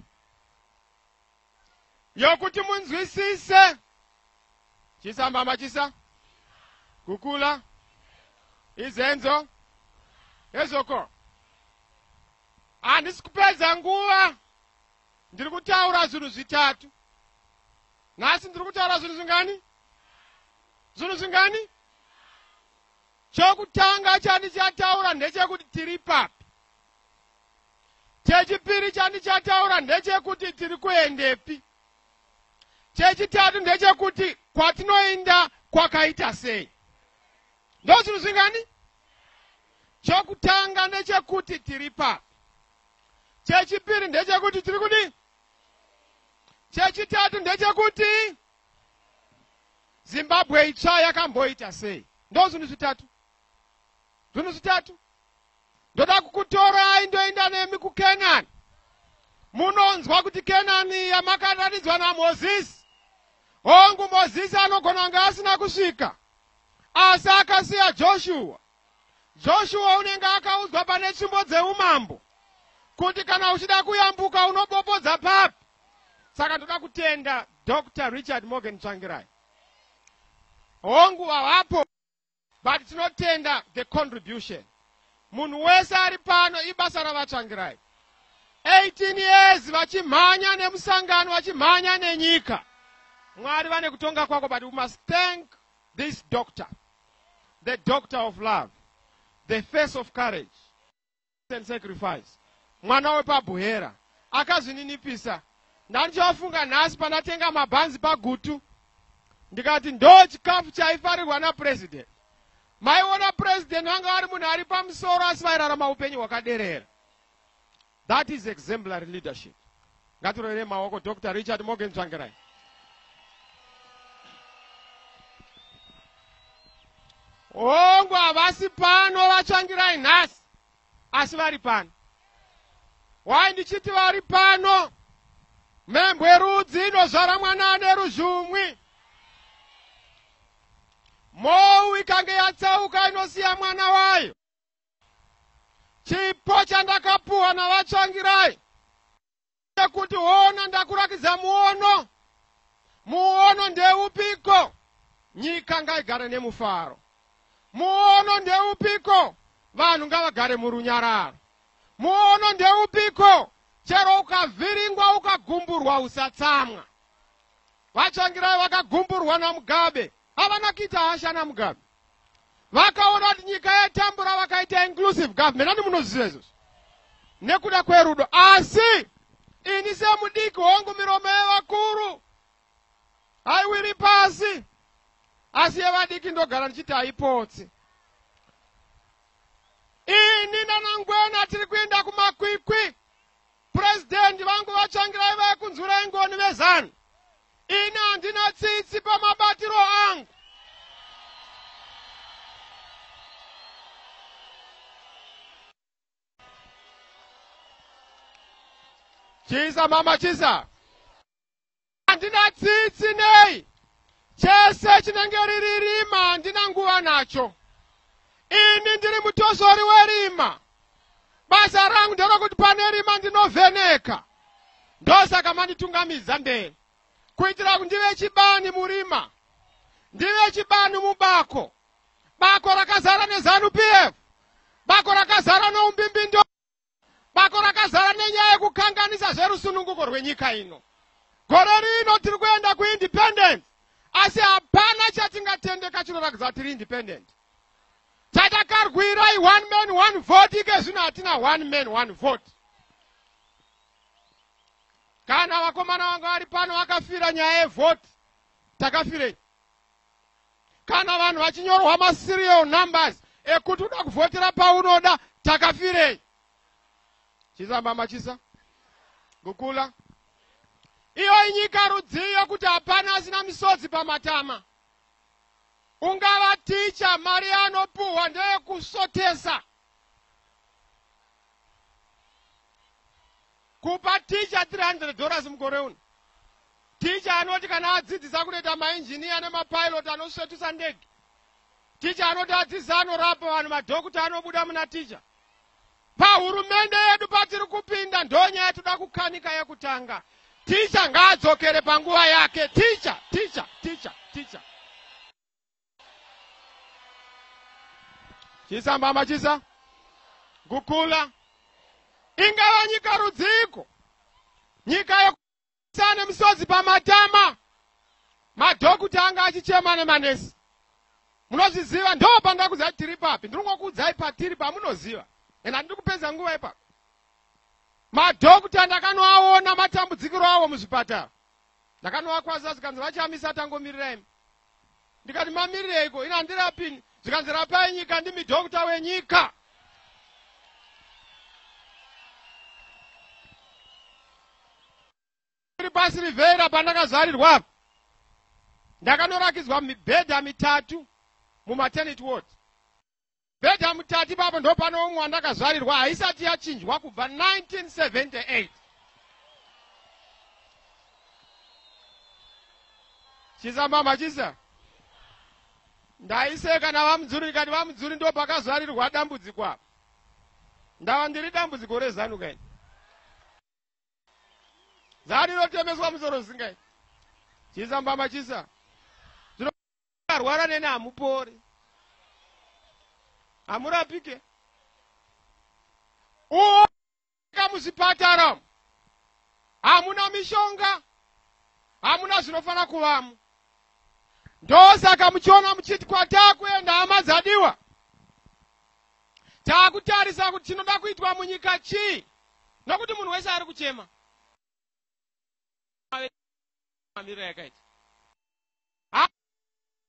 yokuti munzwisise. Chisa mama, chisa. Kukula izenzo ezoko. Handisi kupedza nguva. Ndiri kutaura zvinhu zvitatu nhasi. Ndiri kutaura zvinhu zvingani? Zvinhu zvingani? Chokutanga chandichataura ndechekuti tiri papi. Chechipiri chandichataura ndechekuti tiri kuendepi. Chechitatu ndechekuti kwatinoenda kwakaita sei. Ndo zvinhu zvingani? Chokutanga ndechekuti tiri papi. Chechipiri ndechekuti tiri kudi. Chechitatu ndechekuti Zimbabwe itsva yakamboita sei. Ndo zvinhu zvitatu, zvinhu zvitatu. Ndoda kukutorai, ndoenda nemi kuKenani. Munonzwa kuti Kenani yamakaratidzwa naMozisi. Hongu, Mozisi anogona kunge asina kusvika, asi akasiya Joshua. Joshua unenge akaudzwa pane tsvimbo dzeumambo kuti kana uchida kuyambuka unobopodza papi. Saka ndoda kutenda Dr Richard Morgan Tsvangirai. Hongu, havapo, but tinotenda the contribution. Munhu wese ari pano ibasa ravaTsvangirai. 18 years vachimhanya nemusangano, vachimhanya nenyika. Mwari vane kutonga kwako, but we must thank this doctor, the doctor of love, the face of courage and sacrifice. Mwana wepaBuhera akazvininipisa. Ndandichafunga nhasi pandatenga mabhanzi paGutu, ndikati ndo chikafu chaifarirwa napurezidendi. Maiona purezidendi vanga vari munhu ari pamusoro, asi vairarama upenyu hwakaderera. That is exemplary leadership. Ngatirovere maoko Dr. Richard Morgan Tsvangirai. Hongu, havasi pano vaTsvangirai nhasi, asi vari pano. Wai ndichiti vari pano? Mhembwe rudzi inozvara mwana ane ruzhumwi. Mhou ikange yatsauka inosiya mwana wayo. Chipo chandakapuwa navaTsvangirai kuti hona ndakurakidza muono. Muono ndeupiko? Nyika ngaigare nemufaro. Muono ndeupiko? Vanhu ngavagare murunyararo. Muono ndeupiko? Chero ukavhiringwa ukagumburwa usatsamwa. VaTsvangirai vakagumburwa naMugabe, havana kuita hasha naMugabe. Vakaona kuti nyika yatambura, vakaita inclusive government. Ani munoziva izvozvo nekuda kwerudo. Asi ini semudiki, hongu, miromo yevakuru haiwiri pasi, asi yevadiki ndogara ndichiti haipotsi. Ini nanangwena tiri kuenda kumakwikwi. Purezidendi vangu vaTsvangirai vaikunzwirai ngoni vezanu. Ini handina tsitsi pamabatiro angu. Chisa mama chisa. Handina tsitsi nei? Chese chinenge riri rima handina nguva nacho. Ini ndiri mutosori werima. Basa rangu nderokuti pane rima ndinovheneka. Ndosaka manditungamidza mberi, kuitira kuti ndive chibani murima, ndive chibani mubako. Bako rakazara neZANU PF, bako rakazara noumbimbindoga, bako rakazara nenyaya yekukanganisa zverusununguko rwenyika ino. Gore rino tiri kuenda kuindependence, asi hapana chatingatendeka chinoratidza kuti tiri independent. Chatakarwira i one man one vote. Ike zvino hatina one man one vote. Kana vakomana vanga vari pano vakafira nyaya yevhoti, takafirei? Kana vanhu vachinyorwa maserial numbers ekuti uda kuvhotera paunoda, takafirei? Chisa mama chisa gukula. Iyo inyika rudziyo kuti hapana asina misodzi pamatama. Ungava ticha, mari yaanopuhwa ndeyekusotesa. Kupa ticha $300 mukore uno, ticha anoti kana adzidzisa kunoita mainjiniya nemapilot anosvetusa ndege, ticha anoti adzidzisa anorapa vanhu, madhokuta anobuda muna ticha. Pahurumende yedu patiri kupinda, ndonyaya toda kukanika yekutanga: ticha ngaadzokere panguva yake. Ticha, ticha, ticha, ticha. Chisa mbama chisa gukula. Ingava nyika rudziko nyika yekusa nemisodzi pamatama? Madhokuta anga achichema nemanesi, munozviziva. Ndo pandakuziva tiri papi. Ndiri kungokuudzai patiri pamunoziva, and handiri kupedza nguva ipapo. Madhokuta ndakanoaona matambudzikiro avo muzvipatara. Ndakanoakwazisa, zvikanzi, "VaChamisa, tangomirirai." Ndikati, "Mamirireiko? Ina handirapini." Zvikanzi, "Rapai nyika, ndimi dhokuta wenyika." Iri pasi Rivera pandakazvarirwa apa, ndakanorakidzwa mibhedha mitatu mumaternity ward. Bhedha mutatu ipapo ndo pane umwe wandakazvarirwa, haisati yachinjwa kubva 1978. Chisa mama chisa. Ndaiseka navaMudzuri, ndikati, "VaMudzuri, ndo pakazvarirwa dambudziko apa. Ndava ndiri dambudziko reZANU kaini." ZANU inotemeswa musoro zvisingai. Chisa mbama chisa. Zvinorwara nene hamupori, hamurapike. muzvipatara umu hamuna mishonga, hamuna zvinofanira kuvamo. Ndosaka muchiona muchiti kwatakuenda hama dzadiwa, takutarisa kuti chinoda kuitwa munyika chii, nokuti munhu wese ari kuchema mamiriro yakaita.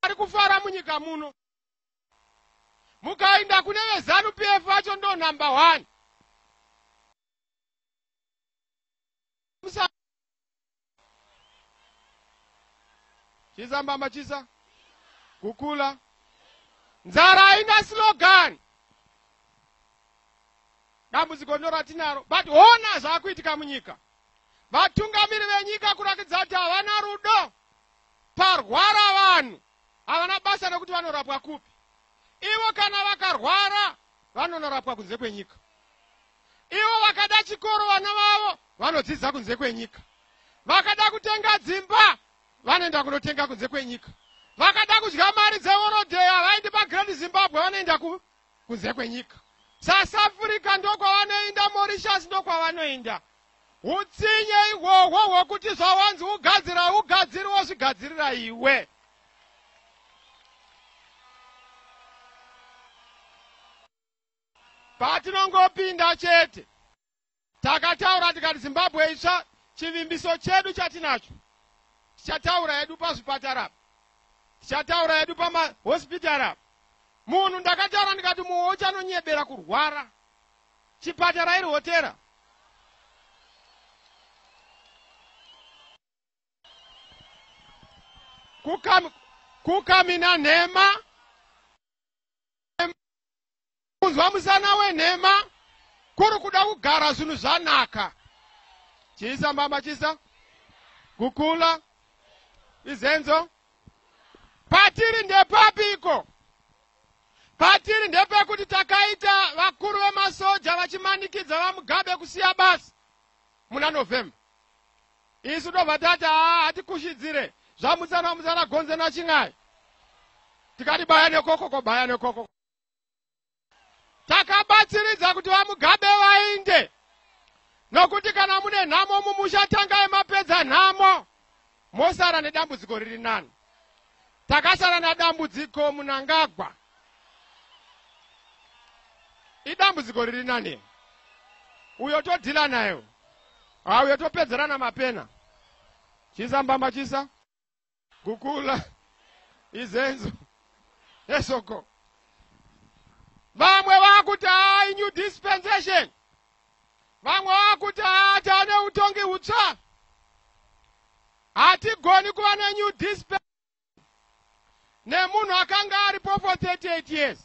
Ari kufara munyika muno. Mukaenda kune veZanu PF vacho ndo number 1. Chisa mbamba chisa kukula nzara haina slogan. Dambudziko ndo ratinaro, but hona zvakuitika munyika. Vatungamiri venyika kurakidza kuti havana rudo. Parwara vanhu havana basa nekuti vanorapwa kupi. Ivo kana vakarwara vanonorapwa kunze kwenyika. Ivo vakada chikoro vana vavo vanodzidza kunze kwenyika. Vakada kutenga dzimba vanoenda kunotenga kunze kwenyika. Vakada kudya mari dzehorodheya havaendi paGreat Zimbabwe, vanoenda kunze kwenyika. South Africa ndokwavanoenda, Mauritius ndokwavanoenda. Utsinye ihwohwo hwokuti zvawanzi ugadzira ugadziri wozvigadzirira iwe. Patinongopinda chete takataura tikati Zimbabwe itsva, chivimbiso chedu chatinacho tichataura hedu pazvipatara, tichataura hedu pamahospitara. Munhu ndakataura ndikati mumwe uchanonyebera kurwara, chipatara iri hotera. Kukamina nhema, kunzwa musana wenhema, kuri kuda kugara zvinhu zvanaka. Chisa mbamba chisa kukula izenzo. Patiri ndepapiko? Patiri ndepekuti takaita vakuru vemasoja vachimanikidza vaMugabe kusiya basa muna November. Isu tobva tati hatikushidzire zvamutsana mutsana gonze nachin'ai, tikati baya nekoko kobaya nekoko. Takabatsiridza kuti vaMugabe vainde, nokuti kana mune nhamo mumusha tangai mapedza nhamo, mosara nedambudziko riri nani. Takasara nadambudziko Mnangagwa, idambudziko riri nani uyo todhila nayo, uyo topedzerana mapena. Chisa mbamba chisa gukula izenzo esoko. Vamwe vakuti hai new dispensation, vamwe vakuti tane utongi hutsva. Hatigoni kuva nenew dispensation nemunhu akanga aripo for 38 years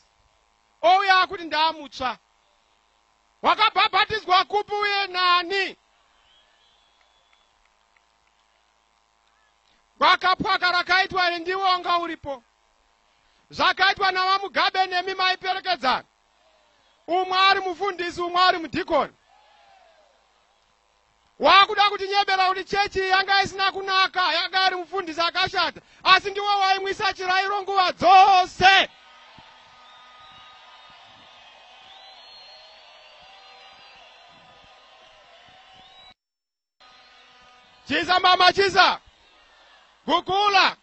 ouya akuti ndaamutsva. Wakabhabhatidzwa kupi uye nani? Gwakapwaka rakaitwa iri ndiwe wanga uripo. Zvakaitwa navaMugabe nemi maiperekedzana, umwe ari mufundisi umwe ari mudhikoni. Wakuda kuti nyebera kuti chechi yanga isina kunaka, yanga ari mufundisi akashata, asi ndiwe waimwisa chirairo nguva dzose. Chisa mama chisa gukula.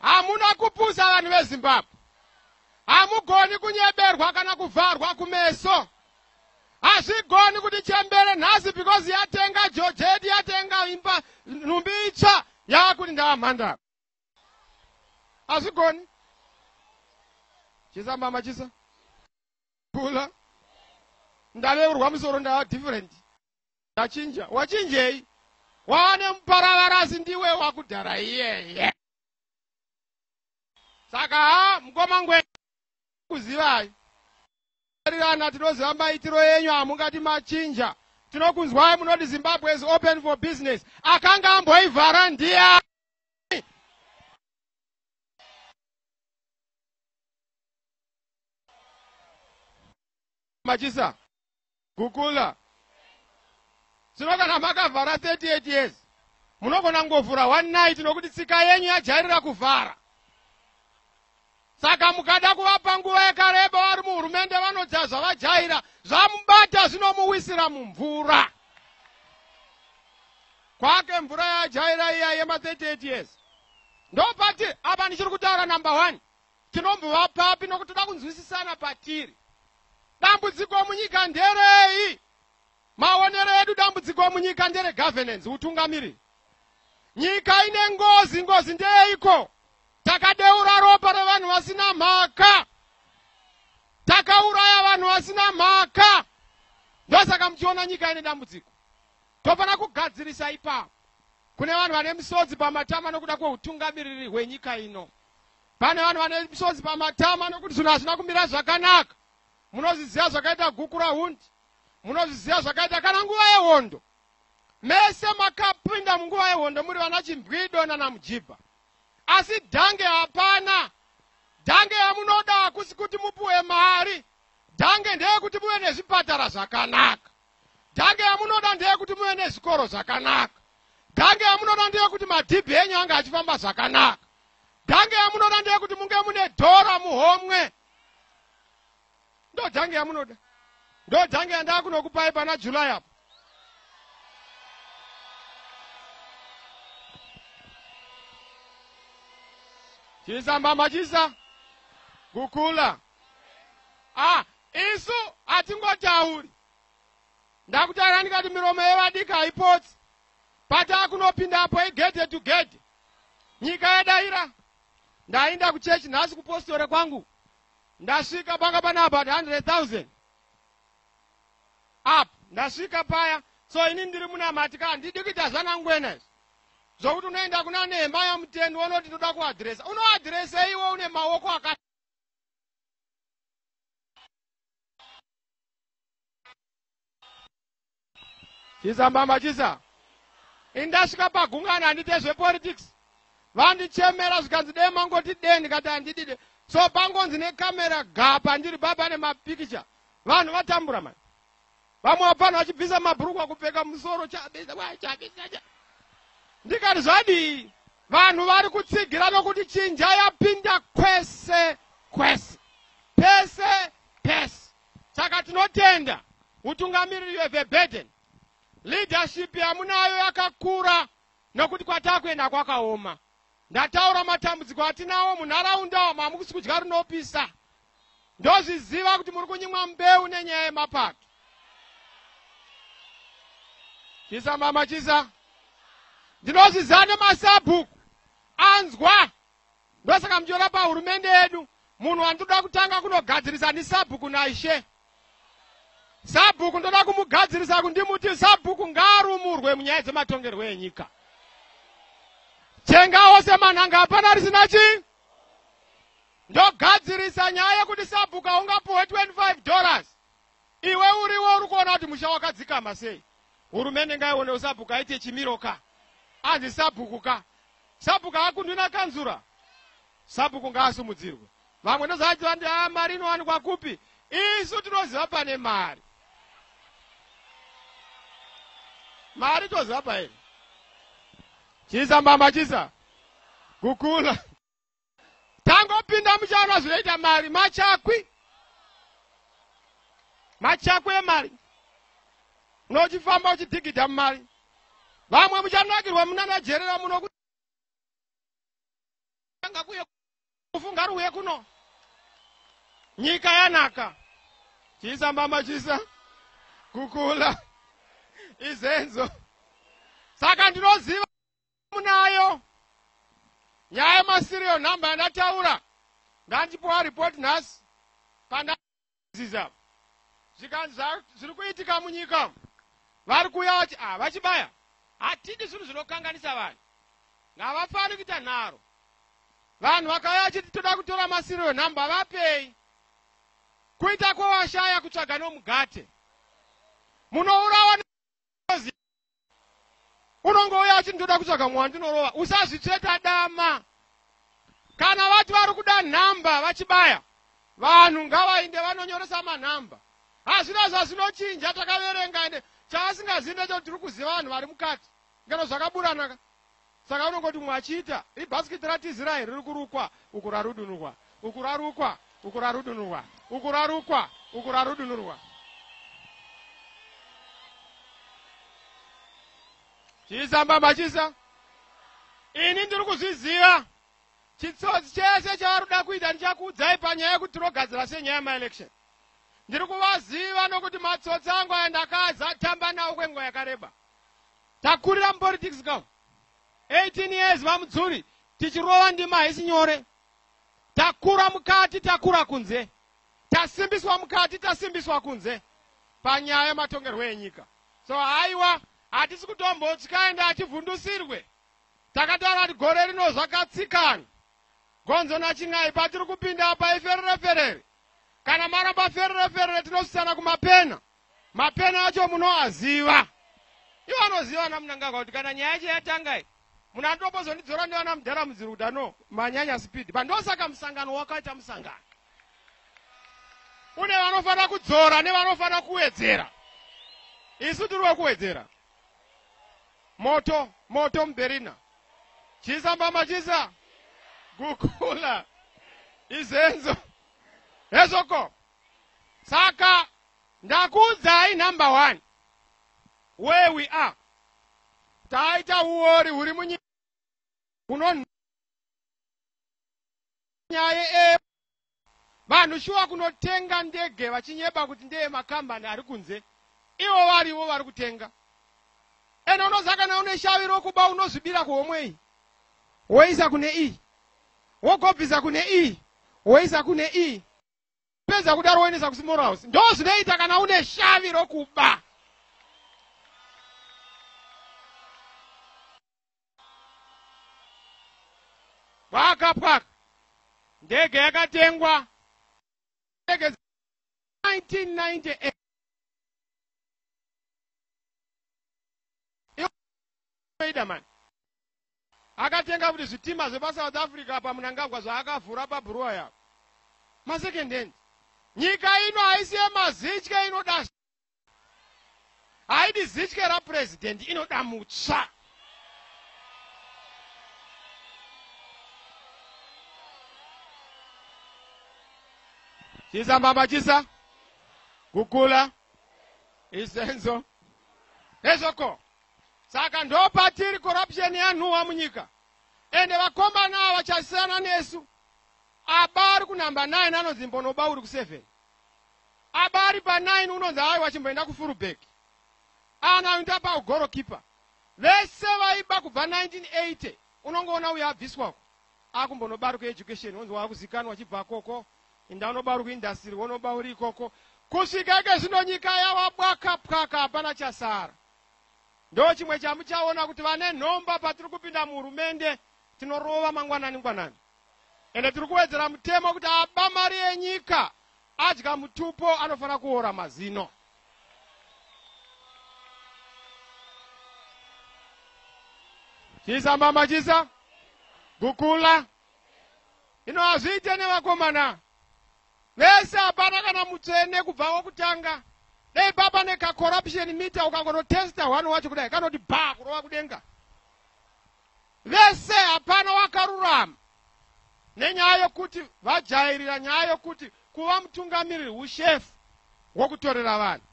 Hamuna kupusa vanhu veZimbabwe, hamugoni kunyeberwa kana kuvharwa kumeso. Hazvigoni kuti chembere nhasi because yatenga jojeti, yatenga imba nhumbi itsva, yakuti ndavamhandara. Hazvigoni. Chisa mama chisa gukula. Ndaveurwa musoro, ndava different, ndachinja. Wachinjei? Waane muparavarasi, ndiwe wakudhara iyeye. Saka ha mukoma Ngwe kuzivai rirana, tinoziva maitiro enyu, hamungati machinja. Tinokunzwai munoti Zimbabwe is open for business. Akanga amboivhara ndiani? Machisa gukula. Zvino kana makavhara 38 years, munogona kungovhura one night, nokuti tsika yenyu yajairira kuvhara. Saka mukada kuvapa nguva yakareba vari muhurumende, vanodza zvavajaira, zvamubata zvino. Ndomuwisira mumvura. Kwake mvura yajaira iya yema 38 years. Ndopati apa ndichiri kutaura number 1. Tinombova papi nokuti toda kunzwisisana patiri. Dambudziko munyika nderei? Maonero edu dambudziko munyika ndere governance, utungamiriri. Nyika ine ngozi, ngozi ndeyeiko? Takadeura ropa revanhu vasina mhaka. Takauraya vanhu vasina mhaka. Ndosaka muchiona nyika ine dambudziko. Tofanira kugadzirisa ipapo. Kune vanhu vane misodzi pamatama nokuda kweutungamiriri hwenyika ino. Pane vanhu vane misodzi pamatama nokuti zvinhu hazvina kumira zvakanaka. Munozviziva zvakaita Gukurahundi. Munozviziva zvakaita kana nguva yehondo. Mese makapinda munguva yehondo muri vana Chimbwido nana Mujibha. Asi dhange hapana. Dhange yamunoda hakusi kuti mupuwe mari. Dhange ndeyekuti muve nezvipatara zvakanaka. Dhange yamunoda ndeyekuti muve nezvikoro zvakanaka. Dhange yamunoda ndeyekuti madhibhi enyu ange achifamba zvakanaka. Dhange yamunoda ndeyekuti munge mune dhora muhomwe. Ndo dhange yamunoda. Ndo dhange yandakunokupai pana July apo. Chisa mbamba chisa. Gukula. Ah, isu hatingotauri. Ndakutaura ndikati miromo yevadiki haipotsi. Patakunopinda apo igedhe to gedhe. Nyika yadaira. Ndaenda kuchechi nhasi kupostori kwangu. Ndasvika panga pana about 100,000. Up. Ndasvika paya. So ini ndiri munamati ka handidi kuita zvanangwena izvi. Zvokuti unoenda kuna Nehemiah Mutendi wonoti ndoda kuadhiresa. Unoadhiresa iwe une maoko aka Chisa mbamba chisa. Indasvika pagungano handite zvepolitics. Vandichemera zvikanzi dei mangoti dei ndikati handidide. So pangonzi nekamera ga pandiri pa pane mapikicha. Vanhu vatambura mani. Vamwe vapfana vachibvisa mabhurukwa kupfeka musoro chabisa wa chabisa cha. Ndikati zvadii? Vanhu vari kutsigira nokuti chinja yapinda kwese kwese. Pese pese. Saka tinotenda utungamiriri, you have a burden. Leadership yamunayo yakakura nokuti kwatakuenda kwakaoma. Ndataura matambudziko atinawo munharaunda umu, hamusi kudya rinopisa. Ndozviziva kuti muri kunyimwa mbeu nenyaya yemapato. Chisa mama chisa. Ndinozviziva nemasabhuku anzwa. Ndosaka muchiona pahurumende yedu munhu wandinoda kutanga kunogadzirisa ndisabhuku naishe. Sabhuku ndoda kumugadzirisa kundimuti sabhuku ngaarumurwe munyaya dzematongerwo enyika. Chenga ose manhanga hapana risina chii. Ndogadzirisa nyaya yekuti sabhuku haungapuhwe $25. Iwe uriwo uri kuona kuti musha wakadzikama sei. Hurumende ngaione usabhuku aite chimiro ka. Anzi sabhuku ka. Sabhuku haakundwi nakanzura. Sabhuku ngaasumudzirwe. Vamwe ndozvati vandi ah, mari inowanikwa kupi? Isu tinoziva pane mari. Mari toziva pairi. Chisa mbamba chisa. Kukula. Tangopinda muchaona zvinoita mari. Machakwi. Machakwi emari. Unochifamba uchidhigidha mumari. Vamwe muchanakirwa munana jerera muno kuye kufunga ruuye kuno. Nyika yanaka. Chisa mbamba chisa. Kukula. Izenzo. Saka ndinoziva munayo nyaya yemaserial number yandataura. Ndandipiwa report nhasi pandaziza zvikanzi zviri kuitika munyika. Vari kuuya vachi ah, vachibaya. Hatidi zvinhu zvinokanganisa vanhu. Ngavafani kuita nharo. Vanhu vakauya vachiti toda kutora maserial number, vapei. Kuita kwewashaya kutsvaga nomugate. Munourawa nozi. Unongouya achiti ndoda kutsvaga mumwe wandinorova. Usazvitsveta dama. Kana vati vari kuda nhamba vachibaya, vanhu ngavainde vanonyoresa manhamba. Hazvina zvazvinochinja, takaverenga ende chavasingazivi ndechekuti tiri kuziva vanhu vari mukati. Ngano zvakaburana. Saka unongoti mumwe achiita, ibhasikiti ratizira iri riri kurukwa, uku rarudunurwa, uku rarukwa, uku rarudunurwa, uku rarukwa, uku rarudunurwa. Chisa mbama chisa. Ini ndiri kuzviziva. Chitsotsi chese chavari kuda kuita ndichakuudzai panyaya yekuti tinogadzira senyaya yemaelection. Ndiri kuvaziva nokuti matsotsi angu aya ndakazatamba nawo kwenguva yakareba. Takurira mupolitics ka 18 years vaMudzuri tichirova ndima haisi nyore. Takura mukati takura kunze. Tasimbiswa mukati tasimbiswa kunze panyaya yematongerwo enyika. So haiwa hatisi kutombotya ende hativhundusirwe. Takataura kuti gore rino zvakatsikana. Gonzo nachin'ai patiri kupinda apa iferere ferere. Kana maramba ferere ferere tinosvisana kumapena. Mapena acho munoaziva. Ivo anoziva ana Mnangagwa kuti kana nyaya yacho yatanga iyi munhu anotombozondidzora ndivana mudhara Mudzuri kuti ano manyanya speed. But ndosaka musangano wakaita musangano. Une vanofanira kudzora nevanofanira kuwedzera. Isu tiri wekuwedzera. Moto, moto muBerina. Chisa mbama chisa. Gukula. Izenzo. Hezoko. Saka ndakuudzai number 1 where we are. Taita uori huri munyika huno nyaya e vanhu shuwa kunotenga ndege vachinyeba kuti ndeye makambani ari kunze ivo varivo vari kutenga. Ende unoziva kana une shavi rokuba unozvibira kuhomwe iyi woisa kune iyi wogobvisa kune iyi woisa kune iyi pedza kudaro woendesa kusmall house. Ndozvinoita kana une shavi rokuba. Pwaka pwaka ndege yakatengwa ndege 1998 ida mani akatenga kuti zvitima zvepaSouth Africa paMnangagwa zvaakavhura pabhuruwa yavo masecond hand. Nyika ino haisi yemazitye, inoda haidi zitye rapurezidendi, inoda mutsva. Chisa mbamba chisa kukula isenzo ezvoko. Saka ndopatiri corruption yanhuwa munyika. Ende vakomana ava vachasiyana nesu. Aba ari kunamba 9 anonzi mbonoba uri ku7. Aba ari pa9 unonzi aiwa chimboenda kufullback. Ana anoita paugorokeeper. Vese vaiba kubva 1980 unongoona uyo abviswako. Akumbonoba ari kueducation unonzi wakuzikanwa chibva koko. Inda unoba uri kuindustry wonoba uri ikoko. Kusvika ike zvino nyika yava bwaka pwaka hapana chasara. Ndo chimwe chamuchaona kuti vane nhomba patiri kupinda muhurumende tinorova mangwanani ngwanani. Ende tiri kuwedzera mutemo kuti aba mari yenyika adya mutupo anofanira kuora mazino. Chisa mbama chisa gukula ino hazviite nevakomana vese hapana kana mutsvene kubva wokutanga. Dei papa nekacorruption meter ukangonotesta one wacho kudai kanoti ba kurova kudenga. Vese hapana wakarurama nenyaya yokuti vajairira nyaya yokuti kuva mutungamiriri ushefu wokutorera vanhu.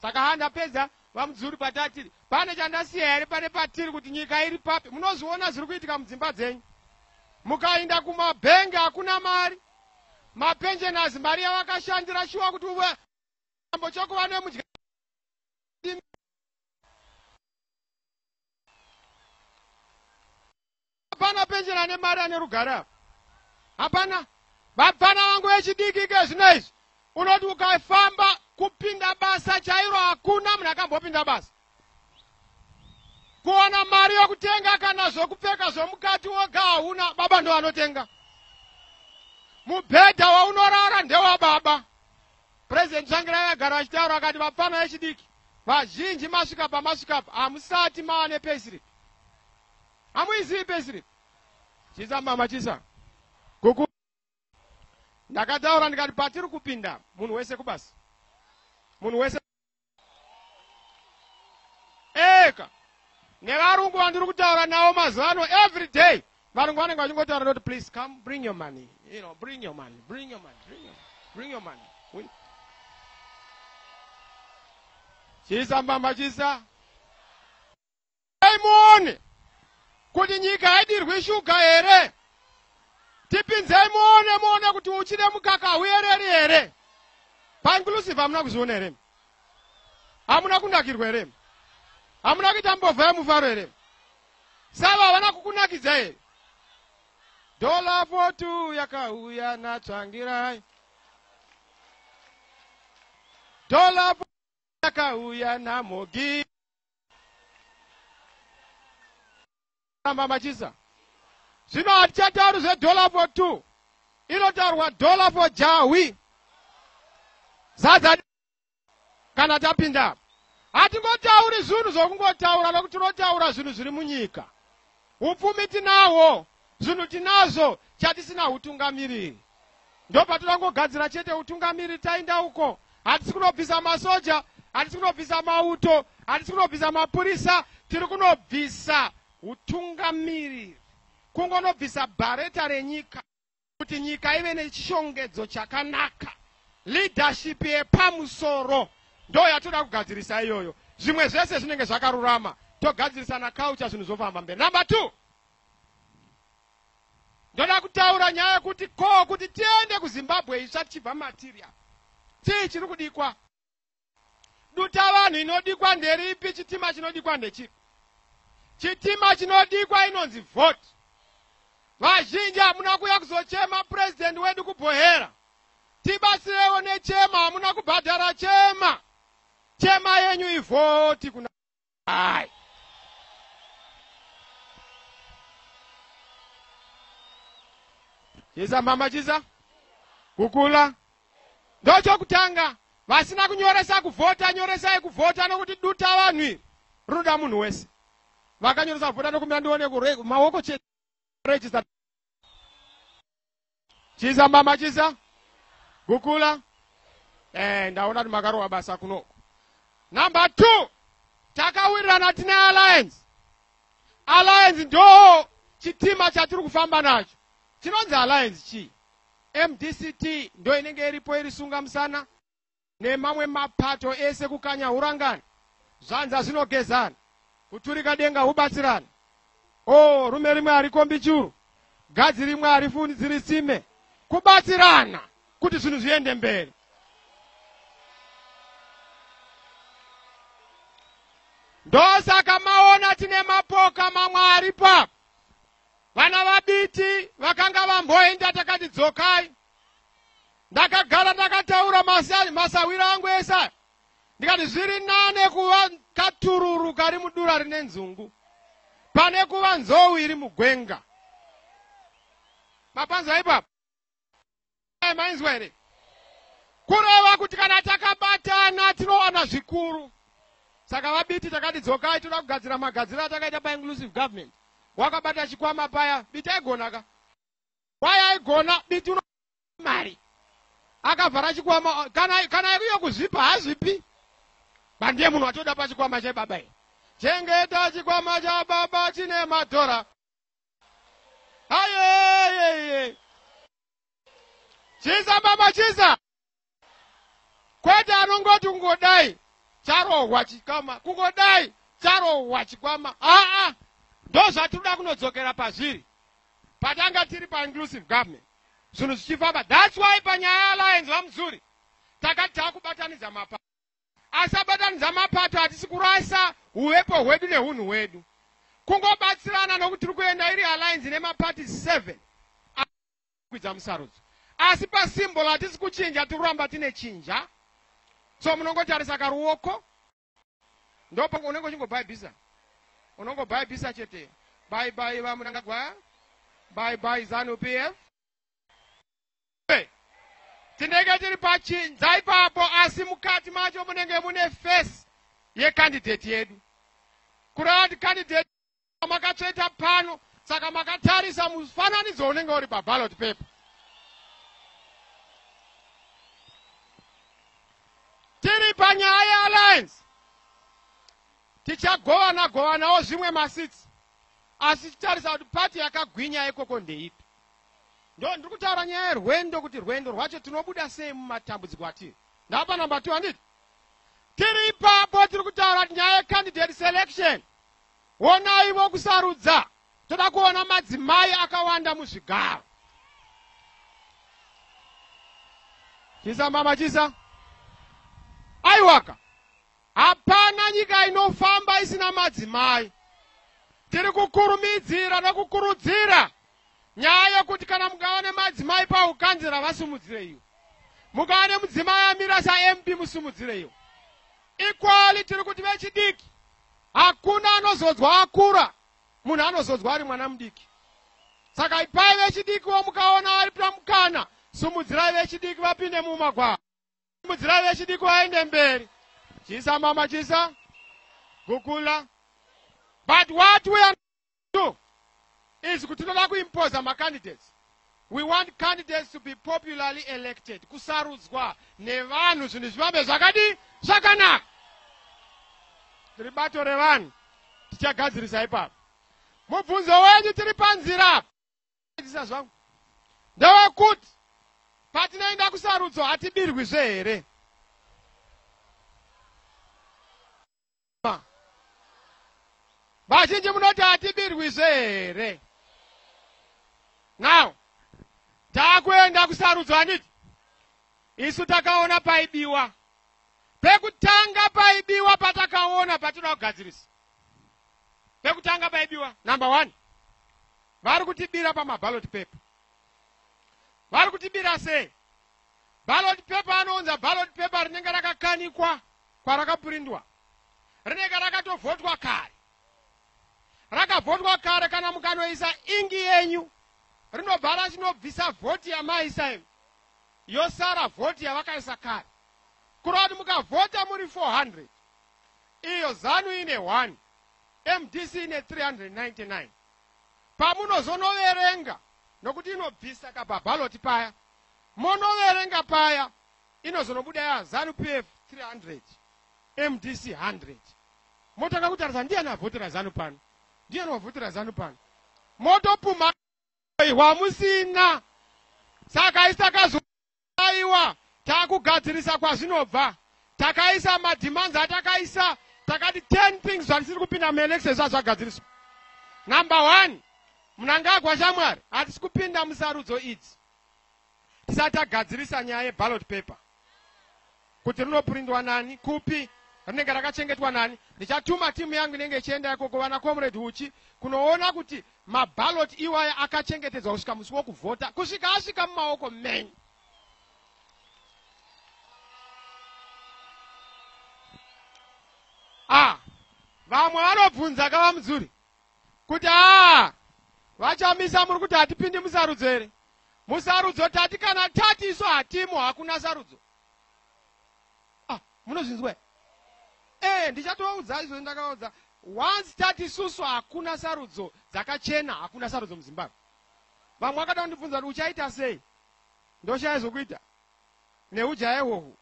Saka handapedza vaMudzuri patatiri pane chandasiya here pane patiri kuti nyika iri papi. Munozviona zviri kuitika mudzimba dzenyu. Mukaenda kumabhengi hakuna mari. Mapensioners mari yavakashandira shuwa kuti uve chambo chokuva nemudya. Hapana pension ane mari ane rugare apa. Hapana. Vapfana vangu vechidiki ke zvino izvi unoti ukafamba kupinda basa chairo hakuna munhu akambopinda basa. Kuwana mari yokutenga kana zvokupfeka zvomukati woga hauna, baba ndo vanotenga. Mubhedha waunorara ndewababa. President Tsvangirai agara achitaura akati vapfana vechidiki vazhinji masvika pamasvika hamusati mava nepayslip. Hamuizivi payslip. Chisa mama chisa. Kuku ndakataura ndikati patiri kupinda munhu wese kubasa. Munhu wese eka nevarungu vandiri kutaura navo mazuva ano every day varungu vanenge vachingotaura noti please come bring your money, you know, bring your money, bring your money, bring your, bring your money. Chisa mbamba chisa. Tipinzei muone kuti nyika haidirwi shuga here. Tipinzei muone muone kuti uchi nemukaka hauyereri here. Painclusive hamuna kuzviona here? Hamuna kunakirwa here? Hamuna kuita mbovha yemufaro here? Sava havana kukunakidza here? Dollar for two yakauya naTsvangirai. Dollar for yakauya naMogi. Ramba machisa. Zvino hatichatauri zvedollar for two. Inotaurwa dollar for jahwi. Zadza kana tapinda. Hatingotauri zvinhu zvokungotaura nokuti tinotaura zvinhu zviri munyika. Upfumi tinahwo, zvinhu tinazvo, chatisina hutungamiriri. Ndopatinongogadzira chete hutungamiriri taenda uko. Hatisi kunobvisa masoja, hatisi kunobvisa mauto, hatisi kunobvisa mapurisa, tiri kunobvisa hutungamiriri. Kungonobvisa bhareta renyika kuti nyika ive nechishongedzo chakanaka. Leadership yepamusoro ndo yatoda kugadzirisa iyoyo. Zvimwe zvese zvinenge zvakarurama, togadzirisa na culture, zvinhu zvofamba mberi. Number 2, ndoda kutaura nyaya yekuti ko kuti tiende kuZimbabwe itsva tichibva material, chii chiri kudikwa? Duta vanhu inodikwa nderipi? Chitima chinodikwa ndechipi? Chitima chinodikwa inonzi vote. Vazhinji hamuna kuuya kuzochema president wedu kuBhohera, tibatsirewo nechema, hamuna kubhadhara chema. Chema yenyu ivhoti kuna ai. Chisa mama, chisa kukula ndochokutanga. Vasina kunyoresa kuvhota, nyoresai kuvhota, nokuti duta vanhu iri rinoda munhu wese. Vakanyoresa kuvhota nokumira ndione maoko chete. Register. Chisa mama, chisa gukula. Ndaona kuti makarowa basa kunoko. Number 2, takawirirana tine alliance. Alliance ndo chitima chatiri kufamba nacho. Chinonzi alliance chii? MDCT ndo inenge iripo iri sunga musana nemamwe mapato ese, kukanya hurangana, zvanza zvinogezana, kuturika denga hubatsirana. O rume rimwe harikombi churu, gadzi rimwe harifunidziri tsime, kubatsirana kuti zvinhu zviende mberi. Ndosaka maona tine mapoka mamwe aripo apa. Vana vaBiti vakanga vamboenda, takati dzokai. Ndakagara ndakataura masawiro angu ese aya, ndikati zviri nane kuva katururu kari mudura rine nzungu pane kuva nzou iri mugwenga. Mapanzwa ipapo? Mainzwa here? Kureva kuti kana takabatana tinowana zvikuru. Saka vaBiti takati dzokai, toda kugadzira magadziro atakaita painclusive government. Wakabata chikwama paya, Biti aigonaka. Wai aigona Biti uno mari akavhara chikwama, kana iyo kuzvipa hazvipi, bandiye munhu atoda pachikwama chebaba iyi. Chengeta chikwama chababa chine madhora. Ayeyeye, chisa baba, chisa. Kwete anongoti kungodai charohwa chikwama, kungodai charohwa chikwama. Aa, ndo zvatinoda kunodzokera pazviri patanga tiri painclusive government, zvinhu zvichifamba. That's why panyaya yealliance, vaMudzuri, takati takubatanidza mapato, asi abatanidza mapato hatisi kurasa uvepo hwedu neunhu hwedu, kungobatsirana nokuti tiri kuenda iri alliance nemapati 7 kwidza musarudzo, asi pasymbol hatisi kuchinja, tiri kuramba tine chinja. So munongotarisa karuoko, ndopo unenge uchingobhaibhisa, unongobhaibhisa chete. Bye bye vaMnangagwa, bye bye ZANU PF. Tinenge tiri pachinja ipapo, asi mukati macho munenge mune face yecandidate yedu, kureva kuti candidate makatsveta pano, saka makatarisa mufananidzo unenge uri paballot paper. Tiri panyaya yealliance, tichagovana govanawo zvimwe maseats, asi tichitarisa kuti pati yakagwinya ikoko ndeipi. Ndo ndiri kutaura nyaya yerwendo, kuti rwendo rwacho tinobuda sei mumatambudziko atiri. Ndapa namba 2, handiti? Tiri ipapo, tiri kutaura kuti nyaya yecandidate selection. Honai vokusarudza, toda kuona madzimai akawanda muzvigaro. Chisa mama chisa. Aiwaka. Hapana nyika inofamba isina madzimai. Tiri kukurumidzira nekukurudzira nyaya yekuti kana mukava nemadzimai paukanzera vasumudzireiwo. Mukava nemudzimai amira saMP musumudzireiwo. Equally tiri kuti vechidiki hakuna anozodzwa akura, munhu anozodzwa ari mwana mudiki. Saka ipai vechidikiwo mukaona vari pamukana, sumudzirai vechidiki vapinde mumagwaro. Sumudzirai vechidiki vaende mberi. Chisa mama chisa. Gukula. But what we are do is kuti tinoda kuimposa macandidates. We want candidates to be popularly elected. Kusarudzwa nevanhu zvinhu zvifambe zvakadii zvakanaka. Tiri bato revanhu tichagadzirisa ipapo. Mubvunzo wenyu tiri panzira zvangu ndewekuti patinoenda kusarudzo hatibirwizve here? Vazhinji munoti hatibirwizve here? Now taakuenda kusarudzo handiti? Isu takaona paibiwa. Pekutanga paibiwa patakaona patinoda kugadzirisa. Pekutanga paibiwa number 1. Vari kutibira pamaballot paper. Vari kutibira sei? Ballot paper anounza ballot paper rinenge rakakanikwa kwarakapurindwa. Rinenge rakatovhotwa kare. Rakavhotwa kare kana mukanoisa ingi yenyu rinobva rachinobvisa vhoti yamaisa imi. Yosara vhoti yavakaisa kare. Kureva kuti mukavhota muri 400 iyo ZANU ine 1, MDC ine 399. Pamunozonoverenga nokuti inobvisa kabhabhaloti paya, monoverenga paya inozonobuda ya ZANU PF 300, MDC 100. Motanga kutarisa ndiani avhotera ZANU pano, ndiani wavhotera ZANU pano, motopuma hwamusina. Saka isi takazoaiwa takugadzirisa kwazvinobva. Takaisa mademands atakaisa, takati 10 things zvatisiri kupinda muelection zvazvagadziriswa. Number 1, Mnangagwa shamwari, hatisi kupinda musarudzo idzi tisati tagadzirisa nyaya yeballot paper kuti rinoprindwa nani, kupi, rinenge rakachengetwa nani. Ndichatuma timu yangu inenge ichienda ikoko, vana Comrade Uchi, kunoona kuti maballot iwaya akachengetedzwa kusvika musi wokuvhota, kusvika asvika mumaoko menyu. Vamwe vanobvunza kavamudzuri kuti vachamisa muri kuti hatipindi musarudzo here? Musarudzo tati kana tati isu hatimo, hakuna sarudzo. Munozvinzwa here? Ndichatovaudza izvo ndakavaudza. Once tati isusu hakuna sarudzo dzakachena, hakuna sarudzo muZimbabwe. Vamwe vakada kundibvunza kuti uchaita sei? Ndoshaya zvokuita neujaya ihwohwo.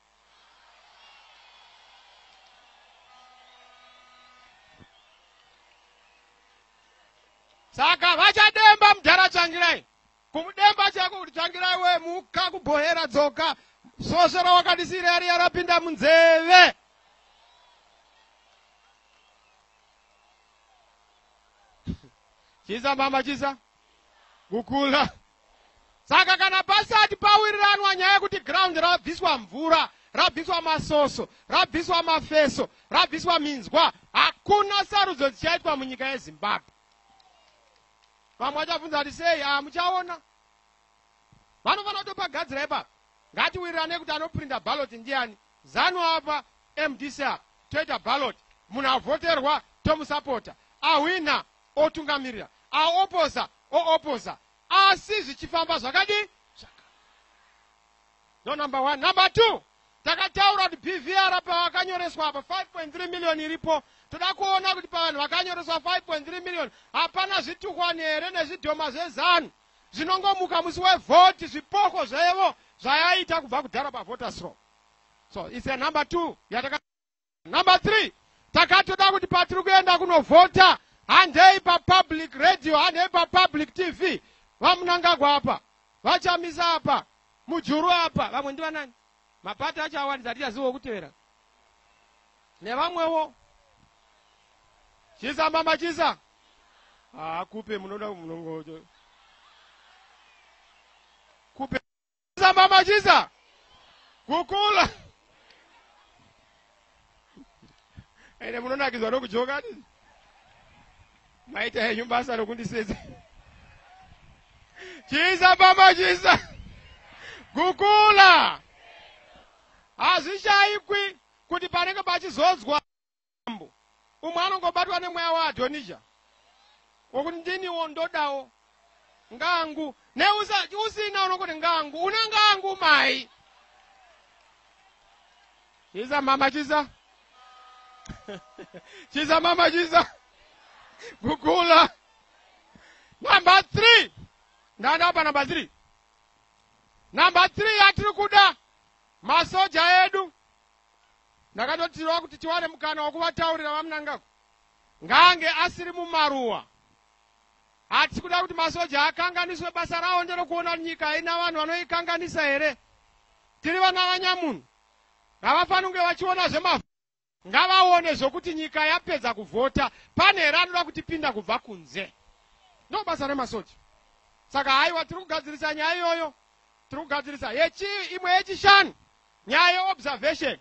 Saka vachademba mudhara Tsvangirai. Kumudemba chako kuti Tsvangirai we muka kubhohera dzoka. Svosve rawakandisiira riya rapinda munzeve. Chisa mama chisa. Kukula. Saka kana pasati pawiriranwa nyaya yekuti ground rabviswa mvura, rabviswa masoso, rabviswa mafeso, rabviswa minzwa, hakuna sarudzo dzichaitwa munyika yeZimbabwe. Vamwe vachabvunza kuti sei? Muchaona. Vanofanira kutopagadzira ipapo. Ngatiwirirane kuti anoprinda ballot ndiani. ZANU apa, MDC apa, toita ballot. Munhu avhoterwa tomusapota. Ahwina otungamirira, aoposa ooposa. Asi zvichifamba zvakadii? Zvakanaka. No number 1. Number 2, takataura kuti BVR pavakanyoreswa apa 5.3 million iripo. Toda kuona kuti pavanhu vakanyoreswa 5.3 million hapana zvitukwani here nezvidhoma zveZANU zvinongomuka musi wevhoti, zvipoko zvevo zvayaita kubva kudhara pavoters roll. So it's a number 2 yataka. Number 3, takatoda kuti patiri kuenda kunovhota handei papublic radio, handei papublic TV. VaMnangagwa apa, vachamisa apa, Mujuru apa, vamwe ndivanani? Mapati acho awandisa, hatichazivawo kutevera. Nevamwewo. Chisa mama chisa. Ah, kupe munoda munongojo. Kupe. Chisa mama chisa. Kukula. Ende munonakidzwa nokujoka. Maita henyu basa rokundisedza. Chisa mama chisa. Gukula. Hazvishaikwi kuti panenge pachizodzwa mambo. Umwe anongobatwa nemweya waAdhonija. Wokuti ndiniwo ndodawo. Ngangu. Neusa usina unongoti ngangu. Una ngangu mai. Chisa mama chisa. Chisa mama chisa. Gukula. Number 3. Ndanda number 3. Number 3 yatiri kuda masoja edu. Ndakatotirwa kuti tiwane mukana wokuvataurira vaMnangagwa. Ngange asiri mumaruwa. Hatisi kuda kuti masoja akanganiswe basa rawo nderokuona nyika haina vanhu vanoikanganisa here. Tiri vana vanyamunhu. Ngavafanire kunge vachiona zvemavhu. Ngavaone zvokuti nyika yapedza kuvhota. Pane here anoda kutipinda kubva kunze. Ndo basa remasoja. Saka haiwa tiri kugadzirisa nyaya iyoyo. Tiri kugadzirisa. Imwe yechishanu. Nyaya yeobservation.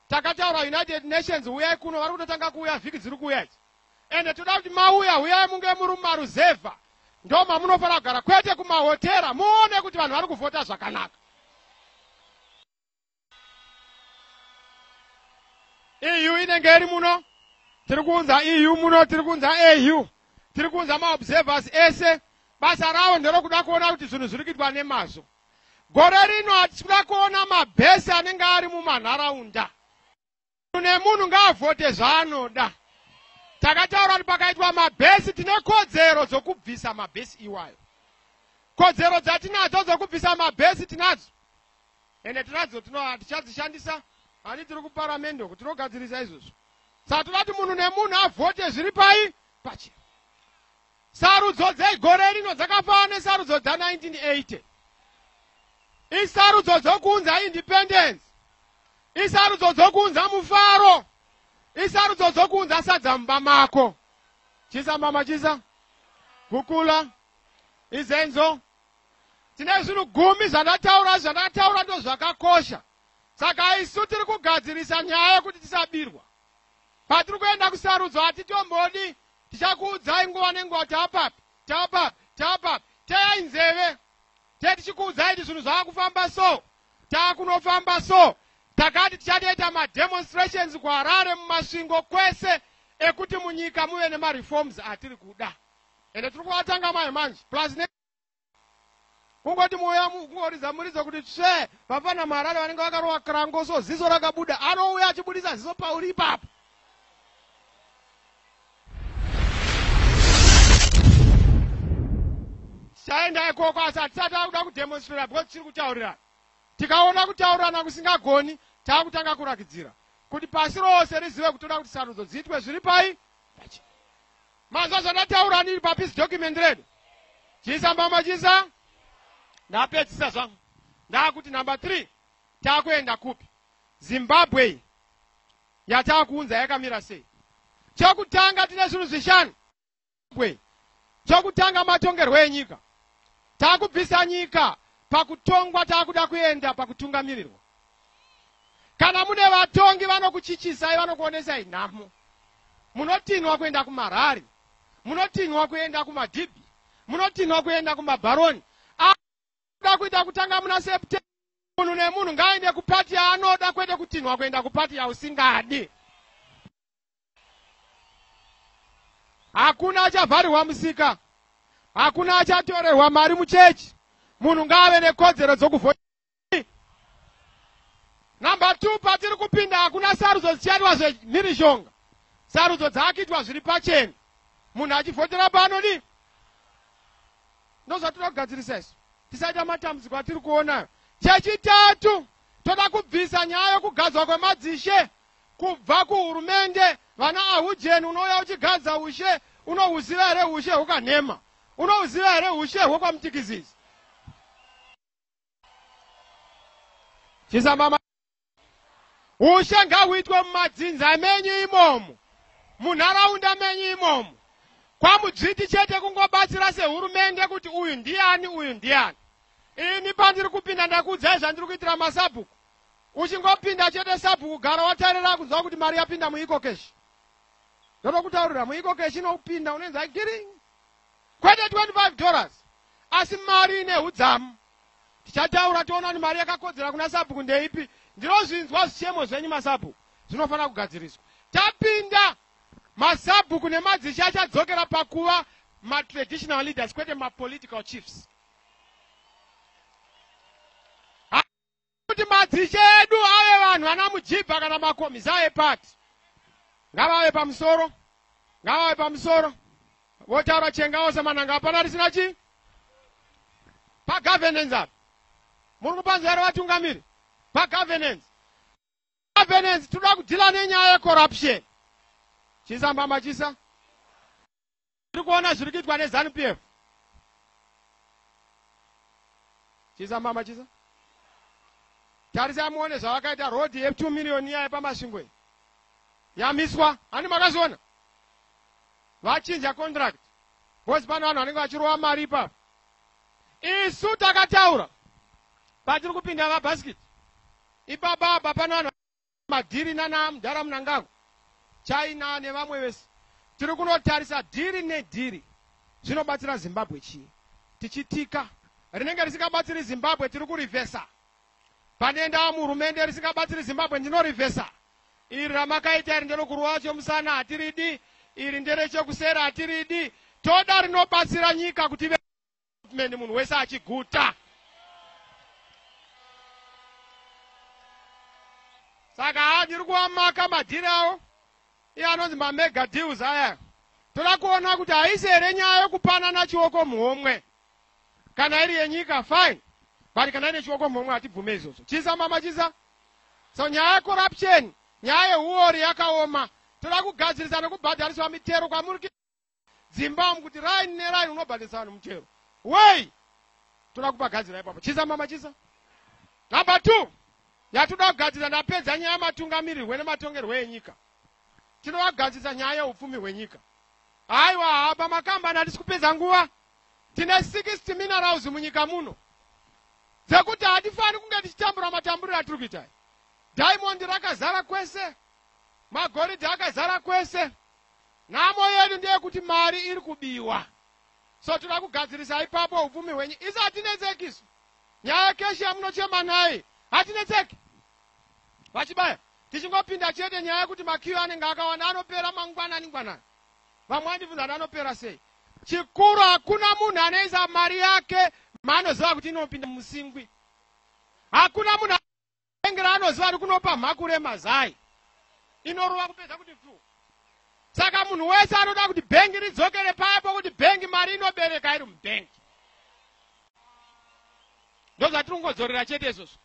Takataura United Nations uyai kuno vari kutotanga kuuya vhiki dziri kuuya idzi. Ende toda kuti mauya uyai munge muri mumaruzevha. Ndo mamunofanira kugara kwete kumahotera muone kuti vanhu vari kuvhota zvakanaka. EU inenge iri muno. Tiri kuunza EU muno, tiri kuunza AU. Tiri kuunza maobservers ese. Basa ravo nderokuda kuona kuti zvinhu zviri kuitwa nemazvo. Gore rino hatisi kuda kuona mabhesi anenge ari mumanharaunda. Nemunhu ngaavhote zvaanoda. Takataura kuti pakaitwa mabhesi tine kodzero dzokubvisa mabhesi iwayo. Kodzero dzatinadzo dzokubvisa mabhesi tinadzo. Ende tinadzo tichadzishandisa. Hani tiri kuparamende uku tinogadzirisa izvozvo. Saka toda kuti munhu nemunhu avhote zviri pai pachena. Sarudzo dzegore rino dzakafanana nesarudzo dza1980. Isarudzo dzokuunza independence. Isarudzo dzokuunza mufaro. Isarudzo dzokuunza sadza mumba mako. Chisa mama chisa. Gukula. Izenzo. Tine zvinhu 10 zvandataura zvandataura ndo zvakakosha. Saka isu tiri kugadzirisa nyaya yekuti tisabirwa. Patiri kuenda kusarudzo hatitombodi. Tichakuudzai nguva nenguva taapapi, taapapi, taapapi. Teyai nzeve. Te tichikuudzai kuti zvinhu zvakufamba so. Taakunofamba so. Takati tichatoita mademonstrations kuHarare muMasvingo kwese ekuti munyika muve nemareforms atiri kuda. Ende tiri kuvatanga mai manje. Plus ne kungoti muuya kungoridza muridzo kuti tsve vafana muHarare vanenge vakarova krango so ziso rakabuda anouya achibudisa ziso pauri ipapo. Tichaenda ikoko asi hatisati takuda kudemonstrata because tiri kutaurirana. Tikaona kutaurirana kusingagoni taakutanga kurakidzira kuti pasi rose rizive kuti toda kuti sarudzo dziitwe zviri pai pachena. Manzwa zvandataura niri papeace document redu. Chisa mama chisa. Ndapedzisa zvangu. Ndakuti number 3 takuenda kupi? Zimbabwe yatakuunza yakamira sei? Chokutanga tine zvinhu zvishanu. Chokutanga matongerwo enyika. Takubvisa nyika pakutongwa takuda kuenda pakutungamirirwa. Kana mune vatongi vanokuchichisai vanokuonesai nhamo. Munotinwa kuenda kumarari. Munotinwa kuenda kumadhibhi. Munotinwa kuenda kumabharoni. Akuda kuita kutanga muna September. Munhu nemunhu ngaaende kupati yaanoda kwete kutinwa kuenda kupati yausingadi. Hakuna achavharirwa musika. Hakuna achatorerwa mari muchechi. Munhu ngaave nekodzero dzokuvhota. Number 2 patiri kupinda hakuna sarudzo dzichaitwa zvemhirizhonga. Sarudzo dzaakuitwa zviri pachena. Munhu achivhotera paanodi. Ndozvatinoda kugadzirisa isu. Tisaita matambudziko atiri kuonayo. Chechitatu, toda kubvisa nyaya yokugadzwa kwemadzishe kubva kuhurumende. Vana ahujeni unouya uchigadza ushe, unohuziva here ushe hwokanhema? Unohuziva here ushe hwokwamutikizisi? Chisa mama. Ushe ngahuitwe mumadzinza menyu imomo. Munharaunda menyu imomo. KwaMudzviti chete kungobatsira sehurumende kuti uyu ndiani uyu ndiani. Ini pandiri kupinda ndakuudzai zvandiri kuitira masabhuku. Uchingopinda chete sabhuku gara watarira kunzwa kuti mari yapinda muEcoCash. Ndotokutaurira muEcoCash inopinda unonzwa giring. Kwete 25 dollars asi mari ine hudzamu. Tichataura toona kuti mari yakakodzera kuna sabhuku ndeipi. Ndinozvinzwa zvichemo zvenyu masabhuku zvinofanira kugadziriswa. Tapinda masabhuku nemadzishe achadzokera pakuva matraditional leaders kwete mapolitical chiefs. Kuti madzishe edu ave vanhu vana mujibha kana makomisa epati. Ngavave pamusoro, ngavave pamusoro. Votaura chengawo samananga hapana risina chii pagovernance apa. Muri kupanzwa here vatungamiri? Pagovernance. Governance toda kudhila nenyaya yecorruption. Chisa mbama chisa. Tiri kuona zviri kuitwa neZANU PF. Chisa mbama chisa. Tarisai muone zvavakaita road ye2 million iya yepaMasvingo iyi. Yamiswa. Hani makazviona? Vachinja contract. Because pane vanhu vanenge vachirova mari ipapo. Isu takataura patiri kupinda vabhasikiti. Ipapa apa pane vanhu madhiri nana mudhara Mnangagwa, China nevamwe vese. Tiri kunotarisa dhiri nedhiri zvinobatsira Zimbabwe chii. Tichitika rinenge risingabatsiri Zimbabwe tiri kurivhesa. Pane muhurumende risingabatsiri Zimbabwe ndinorivhesa. Iri ramakaita iri nderokurova chomusana hatiridi, iri nderechekusera hatiridi. Toda rinobatsira nyika kuti ive munhu wese achiguta. Saka ha ndiri kuvamaka madhiri avo iye anonzi mamega deals aya. Toda kuona kuti haisi here nyaya yekupanana chioko muhomwe. Kana iri yenyika fine, but kana ine chioko muhomwe hatibvume izvozvo. Chisa mama chisa. So nyaya yecorruption, nyaya yehuori yakaoma. Toda kugadzirisa nekubhadhariswa mitero kwamuri dzimba umu kuti raini neraini unobhadharisa vanhu mutero. Wei! Toda kupagadzira ipapo. Chisa mama chisa. Number 2 yatoda kugadzirisa, ndapedza nyaya yematungamirirwe nematongerwo enyika. Tinoda kugadzirisa nyaya yeupfumi hwenyika. Haiwa hapa makambani hatisi kupedza nguva. Tine 60 minerals munyika muno dzekuti hatifani kunge tichitambura matamburiro atiri kuita. Diamond rakazara kwese, magoridhe akazara kwese. Nhamo yedu ndeyekuti mari iri kubiwa. So toda kugadzirisa ipapo upfumi hwenyu. Isi hatinetsekisu. Nyaya yekeshi yamunochema naye hatinetseki. Vachibaya tichingopinda chete nyaya yekuti makiyo anenge akawanda anopera mangwanani ngwanani. Vamwe vandibvunza kuti anopera sei. Chikuru hakuna munhu anoisa mari yake maanoziva kuti inopinda musingwi. Hakuna munhu anenge anoziva kuti kunopa mhakure mazai. Inorova kupedza kuti pfu. Saka munhu wese anoda kuti bhengi ridzokere paya pokuti bhengi mari inobereka iri mubhengi. Ndozvatiri kungodzorera chete izvozvo.